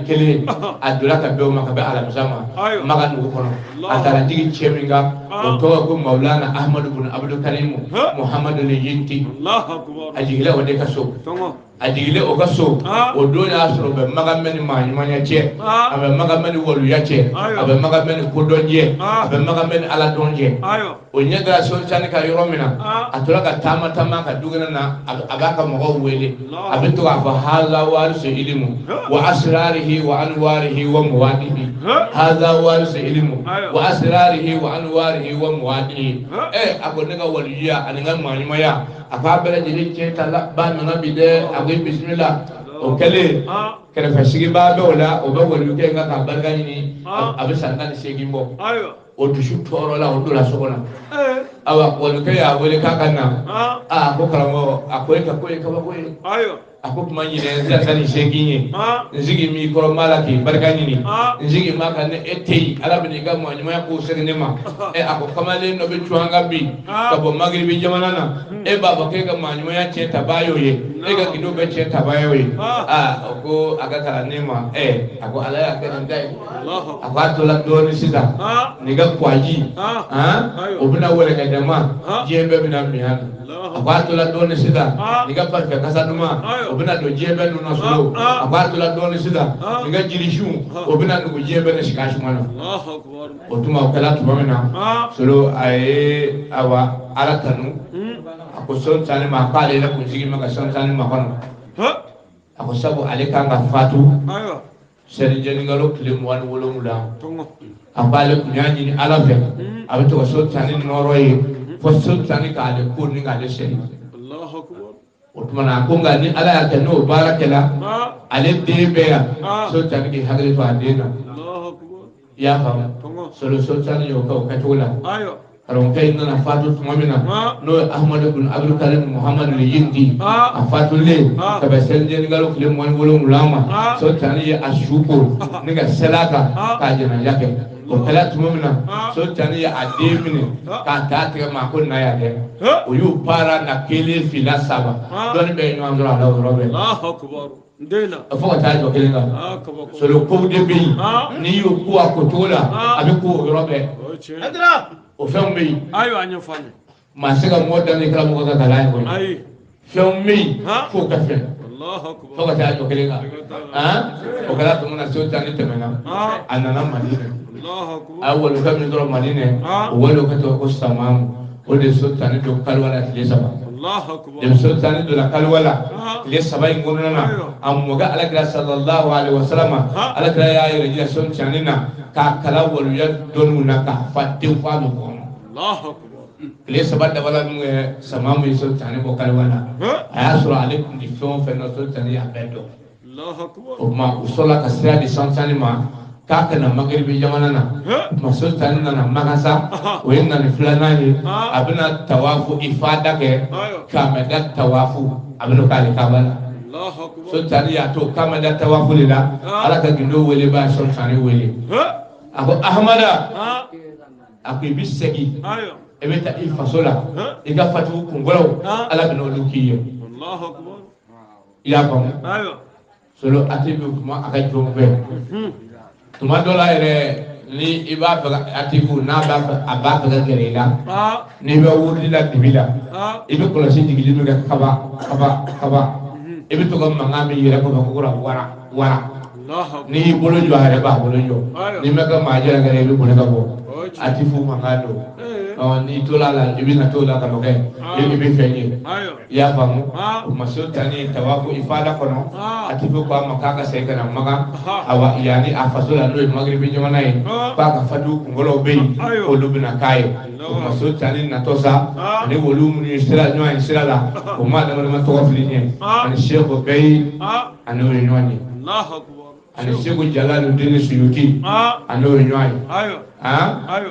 tile 11 a donna ka bɛn o ma ka bɛn alamisa ma Makan dugu kɔnɔ. A taara jigin cɛ min kan o tɔgɔ ko Mawulana Ahmadu bun Abdul Karimu Muhamadu Yinti. A jiginna o de ka so. A jigilen o ka so o don y'a sɔrɔ o bɛ Makan mɛn ni maa ɲumanya cɛ a bɛ Makan mɛn ni waliya cɛ a bɛ Makan mɛn ni kodɔn cɛ a bɛ Makan mɛn ni ala dɔn cɛ. O ɲɛ dara Seku Tijani kan yɔrɔ min na a tora ka taama taama ka dukɛnɛ na a b'a ka mɔgɔw wele a bɛ to k'a fɔ haza warisu ilimu wa asirarihi wa anwarihi wa muwadihi haza warisu ilimu wa asirarihi wa anwarihi wa muwadihi. A ko ne ka waliya ani n ka maa ɲumanya a k'a bɛɛ lajɛlen cɛ ta la ba nana bi dɛ a ko bisimila. O kɛlen kɛrɛfɛ sigibaa bɛ o la o bɛ waliyukɛ in kan ka barika ɲini a bɛ san 18 bɔ. O dusu tɔɔrɔ la o donna so kɔnɔ. Awa walikɛ y'a wele k'a ka na. A ko karamɔgɔ a ko e ka ko ye kabako ye. A ko kuma ɲinɛ n san 18 ye n sigi m'i kɔrɔ n b'a la k'i barika ɲini n sigi m'a kan ni e tɛ yen ala bɛna i ka maa ɲumanya k'o segin ne ma. A ko kamalen dɔ bɛ cun an kan bi ka bɔ magiribi jamana na e b'a fɔ k'e ka maa ɲumanya tiɲɛ tabaa y'o ye e ka gindo bɛɛ tiɲɛ tabaa y'o ye. O ko a ka kalanden ma a ko ala y'a kɛ nin ta ye. A ko a tola dɔɔnin sisan nin ka kwaji o bɛna wɛlɛkɛ dama diɲɛ bɛɛ bɛna min a na. A ko a tola dɔɔnin sisan nin ka parfum kasa duman o bɛna don diɲɛ bɛɛ nun na solo. A ko a tola dɔɔnin sisan nin ka jirisun o bɛna nugu diɲɛ bɛɛ ni sika suma na. O tuma o kɛla tuma min na solo a ye awa ala tanu a ko Seku Tijani ma k'ale yɛrɛ kunsigi ma ka Seku Tijani makɔnɔ. A ko sabu ale kan ka fatu selijɛnikalo tile 27. A ko ale tun y'a ɲini ala fɛ a bɛ to ka Seku Tijani nɔrɔ ye fo Seku Tijani k'ale ko ni k'ale seli. O tuma na a ko nka ni ala y'a kɛ n'o baara kɛla ale den bɛ yan Seku Tijani k'i hakili to a den na. I y'a faamu solo Seku Tijani y'o kɛ o kɛcogo la. Karamɔgɔkɛ in nana fatu tuma min na n'o ye Ahmadu bin Abdul Karim Muhamadu Yindi a fatulen ka bɛn selijɛnikalo tile 27 ma Seku Tijani ye a su ko ni ka seli a kan k'a jɛnɛja kɛ. O kɛla tuma min na Seku Tijani ye a den minɛ k'a ta tigɛ ma ko na yan dɛ. O y'u para na 1 2 3 dɔɔnin bɛɛ ye ɲɔgɔn sɔrɔ a la o yɔrɔ bɛɛ. Fo ka taa jɔ kelen kan. Solo kow de bɛ yen n'i y'o ko a ko cogo la a bɛ ko o yɔrɔ bɛɛ. O fɛnw bɛ yen. Maa se ka mɔgɔ dan ni karamɔgɔ ka kalan ye koyi. Fɛnw bɛ yen f'o ka fɛn fo ka taa jɔ kelen kan. O kɛra tuma min na Seku Tijani tɛmɛna a nana Madinɛ. A ye walikɛ min sɔrɔ Madinɛ o walikɛ tɔgɔ ko Samamu o de ye Seku Tijani don kaliwa la tile 3. Seku Tijani donna kaliwa la tile 3 in kɔnɔna na a mɔkɛ alakira sallallahu alaihi wa sallam alakira y'a yɛrɛ jira Seku Tijani na k'a kalan waliya dɔnniw na k'a fa den f'a bɛ kɔnɔ. Tile 3 dabala min kɛ Samamu ye Seku Tijani bɔ kaliwa la a y'a sɔrɔ ale tun tɛ fɛn o fɛn na Seku Tijani y'a bɛɛ dɔn. O tuma u sɔrɔla ka sira di Seku Tijani ma k'a ka na magiribi jamana na. O tuma Seku Tijani nana Makasa o ye nani filanan ye a bɛna tawafu ifada kɛ kamɛda tawafu a bɛna k'ale kaba la. Seku Tijani y'a to kamɛda tawafu de la ala ka gindo wele ba Seku Tijani wele a ko Ahamada a ko i bɛ segin i bɛ taa i faso la i ka fatugu kunkɔrɔw ala bɛna olu k'i ye. I y'a faamu solo a tɛ bɛ kuma a ka jɔnw fɛ. Tuma dɔ la yɛrɛ ni i b'a fɛ ka atifu n'a b'a fɛ a b'a fɛ ka gɛrɛ i la n'i bɛ wurudi la dibi la i bɛ kɔlɔsi jigili min kɛ kaba kaba kaba i bɛ to ka mankan min yɛrɛ kɔfɛ ko wara wara n'i y'i bolo jɔ a yɛrɛ b'a bolo jɔ n'i ma kɛ maa jɛra kɛrɛ i bɛ boli ka bɔ atifu mankan don. N'i tola la i bɛna t'o la ka n'o kɛ i bɛ fɛn ye i y'a faamu o ma sultani tawafu ifada kɔnɔ a ti fɔ k'a ma k'a ka segin ka na Makan awa yanni a faso la n'o ye Magiribi jamana ye k'a ka faju kunkolow bɛ yen olu bɛna k'a ye o ma sultani natɔ sa ani wolu minnu ye sira ɲɔgɔn ye sira la o maa dama dama tɔgɔ fili ɲɛ ani Seku Bɛyi ani o ye ɲɔgɔn ye ani Seku Jalaludini Suyuti ani o ye ɲɔgɔn ye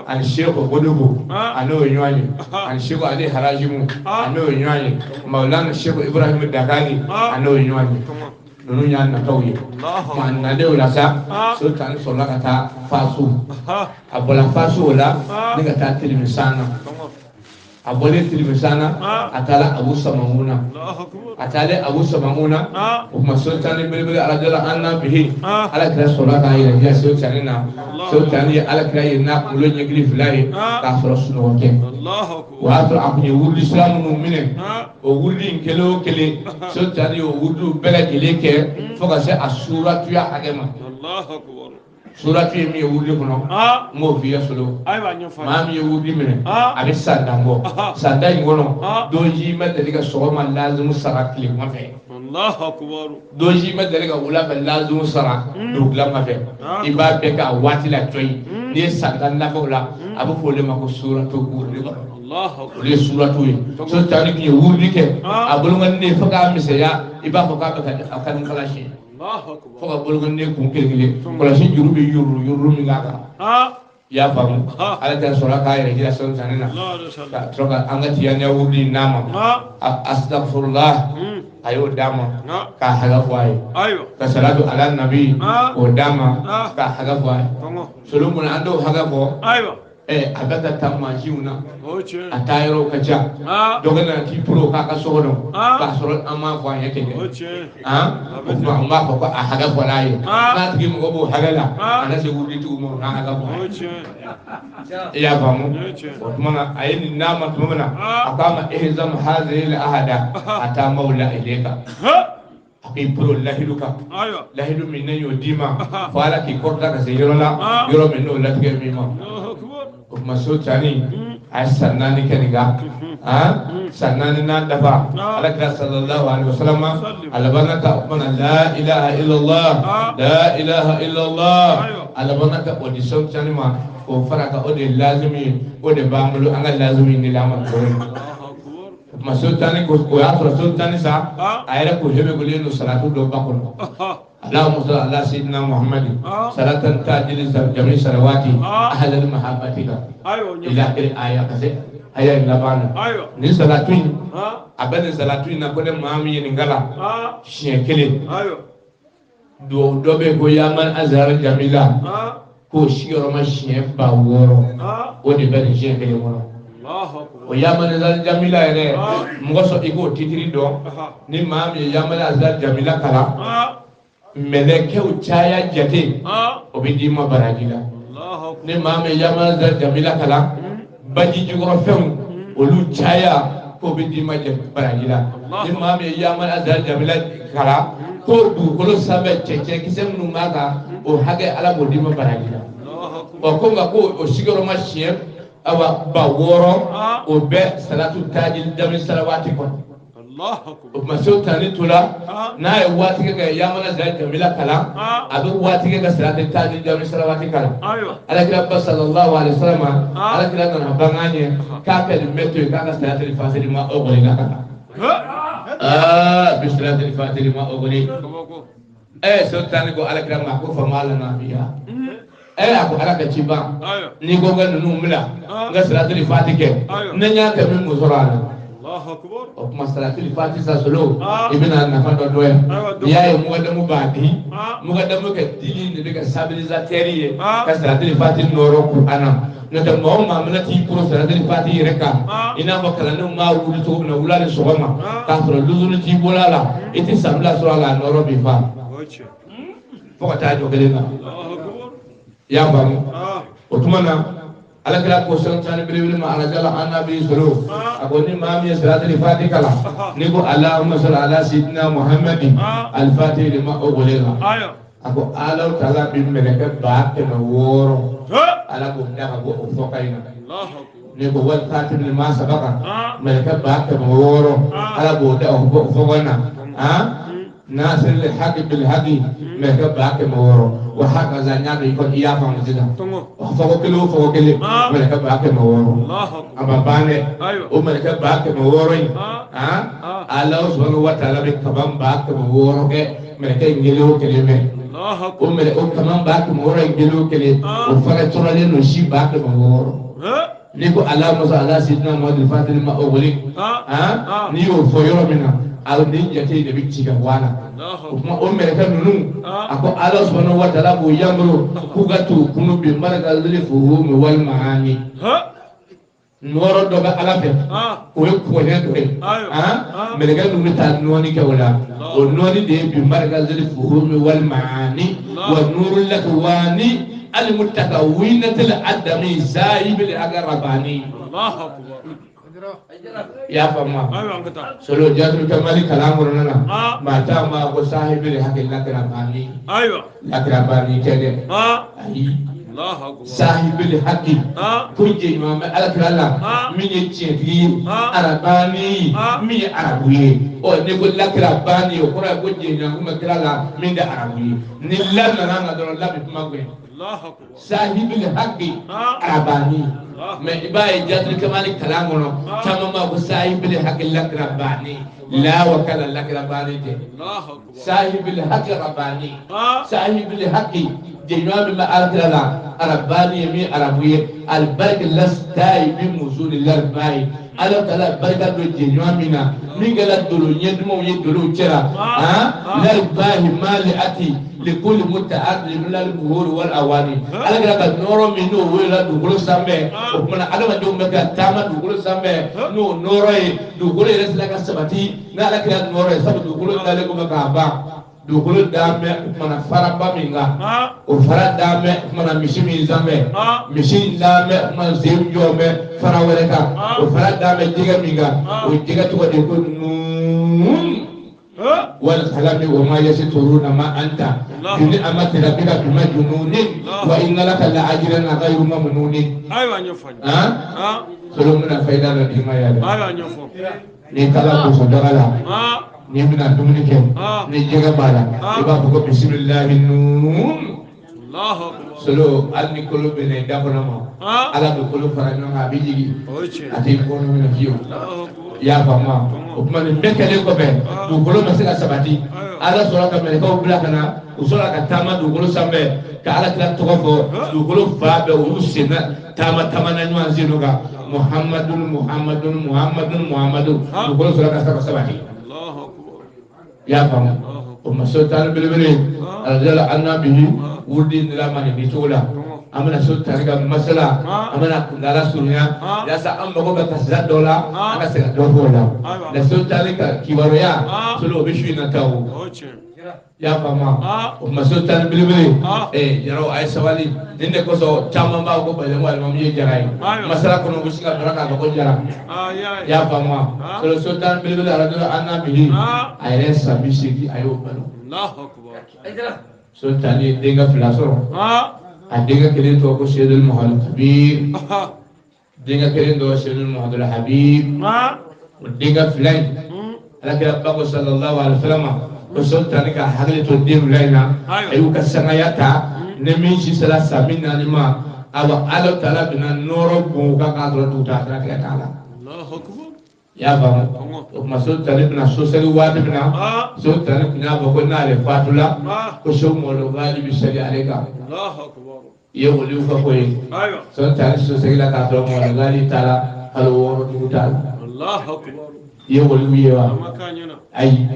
ani Seku Godogo ani o ye ɲɔgɔn ye ani Seku Ali Harajimu ani o ye ɲɔgɔn ye Mawulana Seku Ibrahim Dakali ani o ye ɲɔgɔn ye ninnu y'a nataw ye maa nalen o la sa sultani sɔrɔla ka taa Faso a bɔra Faso o la ne ka taa Tilimisana a bɔlen Tilimisana a taara Abu Samanguna a taalen Abu Samanguna o tuma sultani belebele alajala an n'a bihi ala kira sɔrɔla k'a yɛrɛ diya sultani na sultani ye ala kira ye n'a kunkolo ɲɛkili fila ye k'a sɔrɔ sunɔgɔ tɛ o y'a sɔrɔ a tun ye wurudi sira minnu minɛ o wurudi in kelen o kelen sultani y'o wurudiw bɛɛ lajɛlen kɛ fo ka se a suratuya hakɛ ma suratu ye min ye wurudi kɔnɔ n b'o f'i ye solo maa min ye wurudi minɛ a bɛ san tan bɔ san tan in kɔnɔ don si ma deli ka sɔgɔma lazimu sara tilema fɛ don si ma deli ka wula fɛ lazimu sara dugutilama fɛ i b'a bɛɛ kɛ a waati la cɔyi n'i ye san tan dafa o la a bɛ fɔ o de ma ko suratu wurudi kɔnɔ olu ye suratu ye sultani tun ye wurudi kɛ a bolonkɔni fo k'a misɛnya i b'a fɔ k'a bɛ ka a ka ni kala siɲɛ fo ka bolonkɔni kun kelen kelen kɔlɔsi juru bɛ yururu yururu min k'a kan i y'a faamu ala tɛ sɔrɔ k'a yɛrɛ jira sultani na ka sɔrɔ ka an ka tijaniya wurudi in d'a ma astagfirullah a y'o d'a ma k'a hakɛ fɔ a ye ka salatu ala nabi k'o d'a ma k'a hakɛ fɔ a ye solo mun an t'o hakɛ fɔ a bɛ ka taa mansinw na a taa yɔrɔw ka ca dɔ ka na k'i poro k'a ka so kɔnɔ k'a sɔrɔ an m'a fɔ a ɲɛ ten dɛ o tuma an b'a fɔ ko a hakɛ fɔra a ye n'a tigi mɔgɔ b'o hakɛ la a na se wuruditigiw ma o n'a hakɛ fɔ a ye i y'a faamu o tuma na a ye nin d'a ma tuma min na a k'a ma ihzam hazihi al-ahada hatta mawla ilayka a k'i bolo lahidu kan lahidu min ne y'o d'i ma fo ala k'i kɔrɔta ka se yɔrɔ la yɔrɔ min n'o latigɛ min ma o tuma sultani a ye san 4 kɛ nin kan san 4 n'a dafa ala kira sallallahu alaihi wasallam a labanna ka o tuma na la ilaha illallah la ilaha illallah a labanna ka o di sultani ma k'o fara kan o de ye lazimi ye o de b'an bolo an ka lazimi in de la an ma tuguni. O tuma sultani ko o y'a sɔrɔ sultani sa a yɛrɛ ko hebegolen don salatu dɔ ba kɔnɔ Allahumma salli ala sayyidina Muhammadin salatan ta'dilu jami salawati ahlal mahabbatika ila akhir aya ka se aya in laban na nin salatu in a bɛ nin salatu in na ko ne maa min ye nin kalan siɲɛ kelen duwawu dɔ bɛ yen ko yaman azhar jamila k'o sigiyɔrɔma siɲɛ 6000 o de bɛ nin siɲɛ kelen kɔnɔ o yaman azhar jamila yɛrɛ mɔgɔ sɔrɔ i k'o titiri dɔn ni maa min ye yaman azhar jamila kalan mɛlɛkɛw caya jate o bɛ d'i ma baraji la ni maa min ye yaman azhar jamila kalan baji jukɔrɔfɛnw olu caya k'o bɛ d'i ma baraji la ni maa min ye yaman azhar jamila kalan ko dugukolo sanfɛ cɛncɛnkisɛ minnu b'a kan o hakɛ ala b'o d'i ma baraji la ɔ ko nka ko o sigiyɔrɔma siɲɛ awa 6000 o bɛ salatu tajil jami salawati kɔnɔ o tuma sultani tola n'a ye waati kɛ ka yamana azhar jamila kalan a bɛ waati kɛ ka salatu tajil jami salawati kalan alakira ba sallallahu alaihi wasallam alakira nana bange an ye k'a ka nin bɛɛ to yen k'a ka salatu fatili ma o kɔni ka kan bi salatu fatili ma o kɔni sultani ko alakira ma ko fama lana biha a ko ala ka ci ban n'i ko ka ninnu bila n ka salatu fati kɛ ne y'a kɛ min mun sɔrɔ a la o tuma salatu fati sa solo i bɛna nafa dɔ dɔn yan n'i y'a ye mugadamu b'a di mugadamu kɛ dili de bɛ kɛ stabilisateur ye ka salatu fati nɔrɔ kuran na n'o tɛ maa o maa mana t'i kɔrɔ salatu fati yɛrɛ kan i n'a fɔ kalandenw b'a wuli cogo min na wula ni sɔgɔma k'a sɔrɔ luzuru t'i bolo a la i tɛ san fila sɔrɔ a la a nɔrɔ b'i fa fo ka taa jɔ kelen na i y'a faamu o tuma na alakira ko sultani belebele ma alajala an nabi sɔrɔ a ko ni maa min ye salatu fati kalan n'i ko alahuma salli ala sidina muhammadin alifati lima ughliqa a ko ala taala bi mɛlɛkɛ 600,000 ala k'o da ka bɔ o fɔ ka in na Ni ko wal khatimi lima sabaqa mɛlɛkɛ 600,000 ala b'o da o fɔgɔn na nasiril haqi bil haqi mɛlɛkɛ 600,000 wa hakaza n y'a dɔn i kɔni i y'a faamu sisan fɔgɔ kelen o fɔgɔ kelen mɛlɛkɛ 600,000 a ma ban dɛ o mɛlɛkɛ 600,000 in Ala subhanahu wa ta'ala bɛ kaman 600,000 kɛ mɛlɛkɛ in kelen o kelen mɛ o mɛlɛ o kaman 600,000 in kelen o kelen o fana tɔrɔlen don si 600,000 n'i ko Allahumma salli ala sayyidina Muhammadin fatih lima ughliq n'i y'o fɔ yɔrɔ min na a ni jate de bɛ ci ka bɔ a la o tuma o mɛlɛkɛ ninnu a ko Ala subhanahu wa ta'ala b'o yamaru k'u ka t'u kunu bi markazil fuhumi wal maani nɔɔrɔ dɔ bɛ Ala fɛ o ye kɔɲɛ dɔ ye mɛlɛkɛ ninnu bɛ taa nɔɔni kɛ o la o nɔɔni de ye bi markazil fuhumi wal maani wa nurul lakwani al mutakawwinatil adami sahibil agrabani i y'a faamu wa solo jaabi kamali kalan kɔnɔna na maa caman b'a ko sahibil haqi lakirabani lakirabani tɛ dɛ ayi sahibil haqi ko jɛɲɔgɔn bɛ alakira la min ye tiɲɛtigi ye arabani min ye arabu ye ɔ n'i ko lakirabani o kɔrɔ ye ko jɛɲɔgɔn bɛ kira la min tɛ arabu ye ni la nana na dɔrɔn la bɛ kuma gɛn sahibil haqi arabani mɛ i b'a ye jaabi kamali kalan kɔnɔ caman b'a ko sahibil haqi lakirabani la wakala lakirabani tɛ sahibil haqi rabani sahibil haqi jɛɲɔgɔn min bɛ alakira la arabani ye min arabu ye alibarika lastayi bi musuli laribayi ala taala barika don jɛɲɔgɔn min na min kɛra dolo ɲɛdumanw ye dolow cɛla laribayi mali ati likuli mutaadili lal buhuri wal awani ala kɛra ka nɔɔrɔ min n'o welela dugukolo sanfɛ o tuma na adamadenw bɛ ka taama dugukolo sanfɛ n'o nɔɔrɔ ye dugukolo yɛrɛ sera ka sabati n'ala kɛra nɔɔrɔ ye sabu dugukolo dalen kɔfɛ k'a ban dugukolo dan bɛ o tuma na faraba min kan o fara dan bɛ o tuma na misi min sanfɛ misi in dan bɛ o tuma na sen jɔ bɛ fara wɛrɛ kan o fara dan bɛ jɛgɛ min kan o jɛgɛ tɔgɔ de ko nuun wal kalami wa ma yasituruna ma anta bi ni'mati rabbika bi majnunin wa inna laka la ajran ghayru mamnunin ayiwa ɲɛfɔ solo bɛna fayida dɔ d'i ma yan dɛ ayiwa ɲɛfɔ n'i taara boso daga la n'i bɛna dumuni kɛ ni jɛgɛ b'a la i b'a fɔ ko bisimilahi nuun solo hali ni kolo bɛ na i da kɔnɔ ma ala bɛ kolo fara ɲɔgɔn kan a bɛ jigin a t'i kɔnɔ minɛ fiyewu i y'a faamu wa o tuma nin bɛɛ kɛlen kɔfɛ dugukolo ma se ka sabati ala sɔrɔ ka mɛlɛkɛw bila ka na u sɔrɔ ka taama dugukolo sanfɛ ka ala kira tɔgɔ fɔ dugukolo fan bɛɛ olu senna taama taama na ɲɔgɔn sen kan muhamadun muhamadun muhamadun muhamadun dugukolo sɔrɔ ka se ka sabati i y'a faamu o ma so tan belebele aladala annabihi wurudi nira ma nin cogo la an bɛna so tari ka masala an bɛna kuntaala surunya yaasa an mago bɛ kasira dɔ la an ka se ka dɔ fɔ o la nka so tari ka kibaruya solo o bɛ su in na taa o i y'a faamu wa o ma so tan belebele jaraw a ye sabali nin de kosɔn caman b'a ko Bajango alimami ye jara ye masala kɔnɔ u bɛ sin ka dɔrɔn k'a fɔ ko jara i y'a faamu wa solo so tan belebele aladala annabihi a yɛrɛ san 80 a y'o balo so tan ye denkɛ 2 sɔrɔ a denkɛ kelen tɔgɔ ko Seydul Muhammadu Kabir denkɛ kelen tɔgɔ Seydul Muhammadu Habib o denkɛ 2 in alakira ba ko sallallahu alaihi wa sallam ko so tan ka hakili to den 2 in na a y'u ka sangaya ta ni min si sera san 40 ma awa ala taala bɛna nɔɔrɔ bon u kan k'a sɔrɔ dugu taa sira tigɛ t'a la i y'a faamu o tuma so tani bɛna so seli waati min na so tani tun y'a fɔ ko n'ale fatula ko so mɔdɔ k'ale bɛ seli ale kan i ye waliw ka ko ye so tani so selila k'a sɔrɔ mɔdɔ k'ale taara kalo 6 dugu t'a la i ye waliw ye wa ayi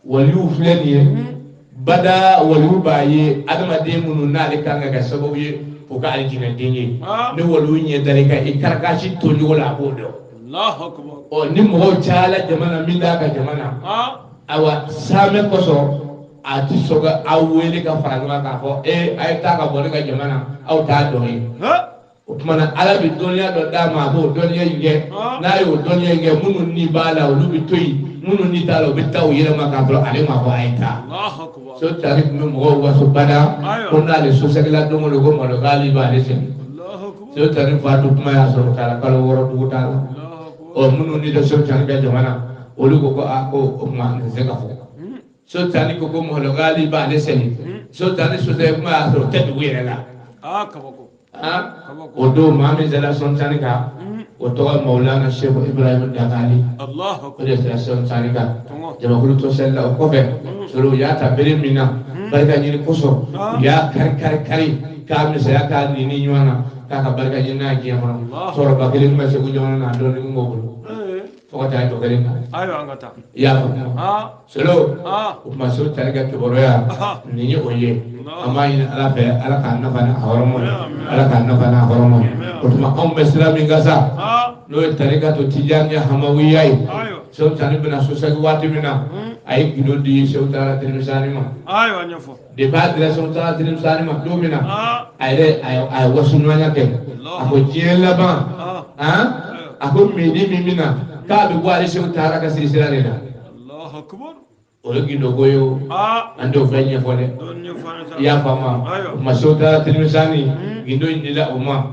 waliw filɛ nin ye bada waliw b'a ye adamaden minnu n'ale kan ka kɛ sababu ye o ka alijinɛden ye ni waliw ɲɛ dar'i kan i karakasi to cogo la a b'o dɔn ɔ ni mɔgɔw cayala jama na min t'a ka jama na awa saamɛ kosɔn a ti sɔn ka aw wele ka fara ɲɔgɔn kan k'a fɔ ee a ye taa ka bɔ ne ka jama na aw t'a dɔn ye o tuma na ala bɛ dɔnniya dɔ d'a ma a b'o dɔnniya in kɛ n'a y'o dɔnniya in kɛ minnu ni b'a la olu bɛ to yen minnu ni t'a la u bɛ taa u yɛrɛ ma k'a sɔrɔ ale ma fɔ a ye taa so tari tun bɛ mɔgɔw waso bada ko n'ale sosɛgɛla don o don ko malo k'ale b'ale sɛgɛn Seku Tijani fatu kuma y'a sɔrɔ u taara kalo 6 dugu t'a la. Ɔ minnu ni tɛ Seku Tijani ka jamana olu ko ko a ko o tuma nin tɛ se ka fɔ. Seku Tijani ko ko Mɔlɔgali b'ale seli. Seku Tijani sotɛ kuma y'a sɔrɔ o tɛ dugu yɛrɛ la. Aa kabako. O don maa min sera Seku Tijani kan o tɔgɔ Mawulana Seku Ibrahim Dangali. O de sera Seku Tijani kan. Jamakulu to seli la o kɔfɛ sɔrɔ u y'a ta bere min na barika ɲini kosɔn u y'a kari kari kari k'a misɛnya k'a nini ɲɔgɔn na k'a ka barika ɲini n'a ye diɲɛ kɔnɔ. Sɔrɔba kelen tun bɛ Segu jamana na a dɔɔnin tun b'o bolo fo ka taa jɔ kelen na. Ayiwa an ka taa. I y'a faamu? Solo o tuma Seku Tijani ka kibaruya nin ye o ye. An b'a ɲini Ala fɛ Ala k'an nafa n'a hɔrɔma ye. Ala k'an nafa n'a hɔrɔma ye. O tuma anw bɛ sira min kan sa n'o ye tarikatu Tijaniya hamawiya ye. Seku Tijani bɛna sosɛgi waati min na a ye gindo di Seku Tara Tirimisani ma. Ayiwa ɲɛfɔ. Depuis a dira Seku Tara Tirimisani ma don min na a yɛrɛ a ye wasu ɲɔgɔnya kɛ. A ko diɲɛ laban a ko midi min bɛ na k'a bɛ bɔ ale Seku Tara ka sirisira de la. O ye gindo ko ye o. An t'o fɛn ɲɛfɔ dɛ. I y'a faamu o tuma Seku Tara Tirimisani gindo in dila o ma.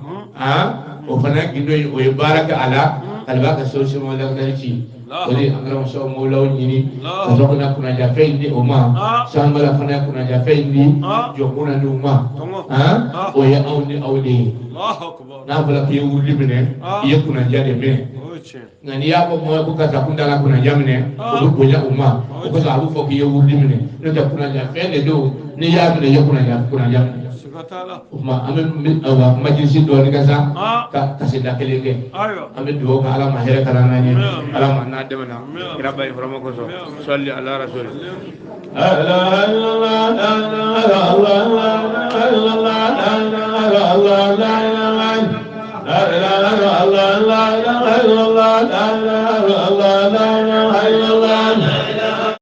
O fana gindo in o ye baara kɛ a la k'ale b'a ka Seku Sɛki Lakidari ci. O de an karamɔgɔ Seku Mawulaw ɲini ka sɔrɔ ka na kunnajafɛn in di o ma. Sanbala fana ye kunnajafɛn in di jɔnkun na di u ma. O ye anw ni aw de ye. N'a fɔra k'i ye wurudi minɛ i ye kunnaja de minɛ. Nka n'i y'a fɔ mɔgɔ ye ko karisa kun t'a la kunnaja minɛ o bɛ bonya o ma. O kosɔn a bɛ fɔ k'i ye wurudi minɛ. N'o tɛ kunnajafɛn de don n'i y'a minɛ i ye kunnaja minɛ. O tuma an bɛ majilisi dɔɔnin kɛ sa ka kasida kelen kɛ. An bɛ dugawu kɛ Ala ma hɛrɛ k'an n'an ye. Ala ma n'a dɛmɛ na kira ba hɔrɔma kosɔn. Sɔli ala rasuli. La ilaha illallah.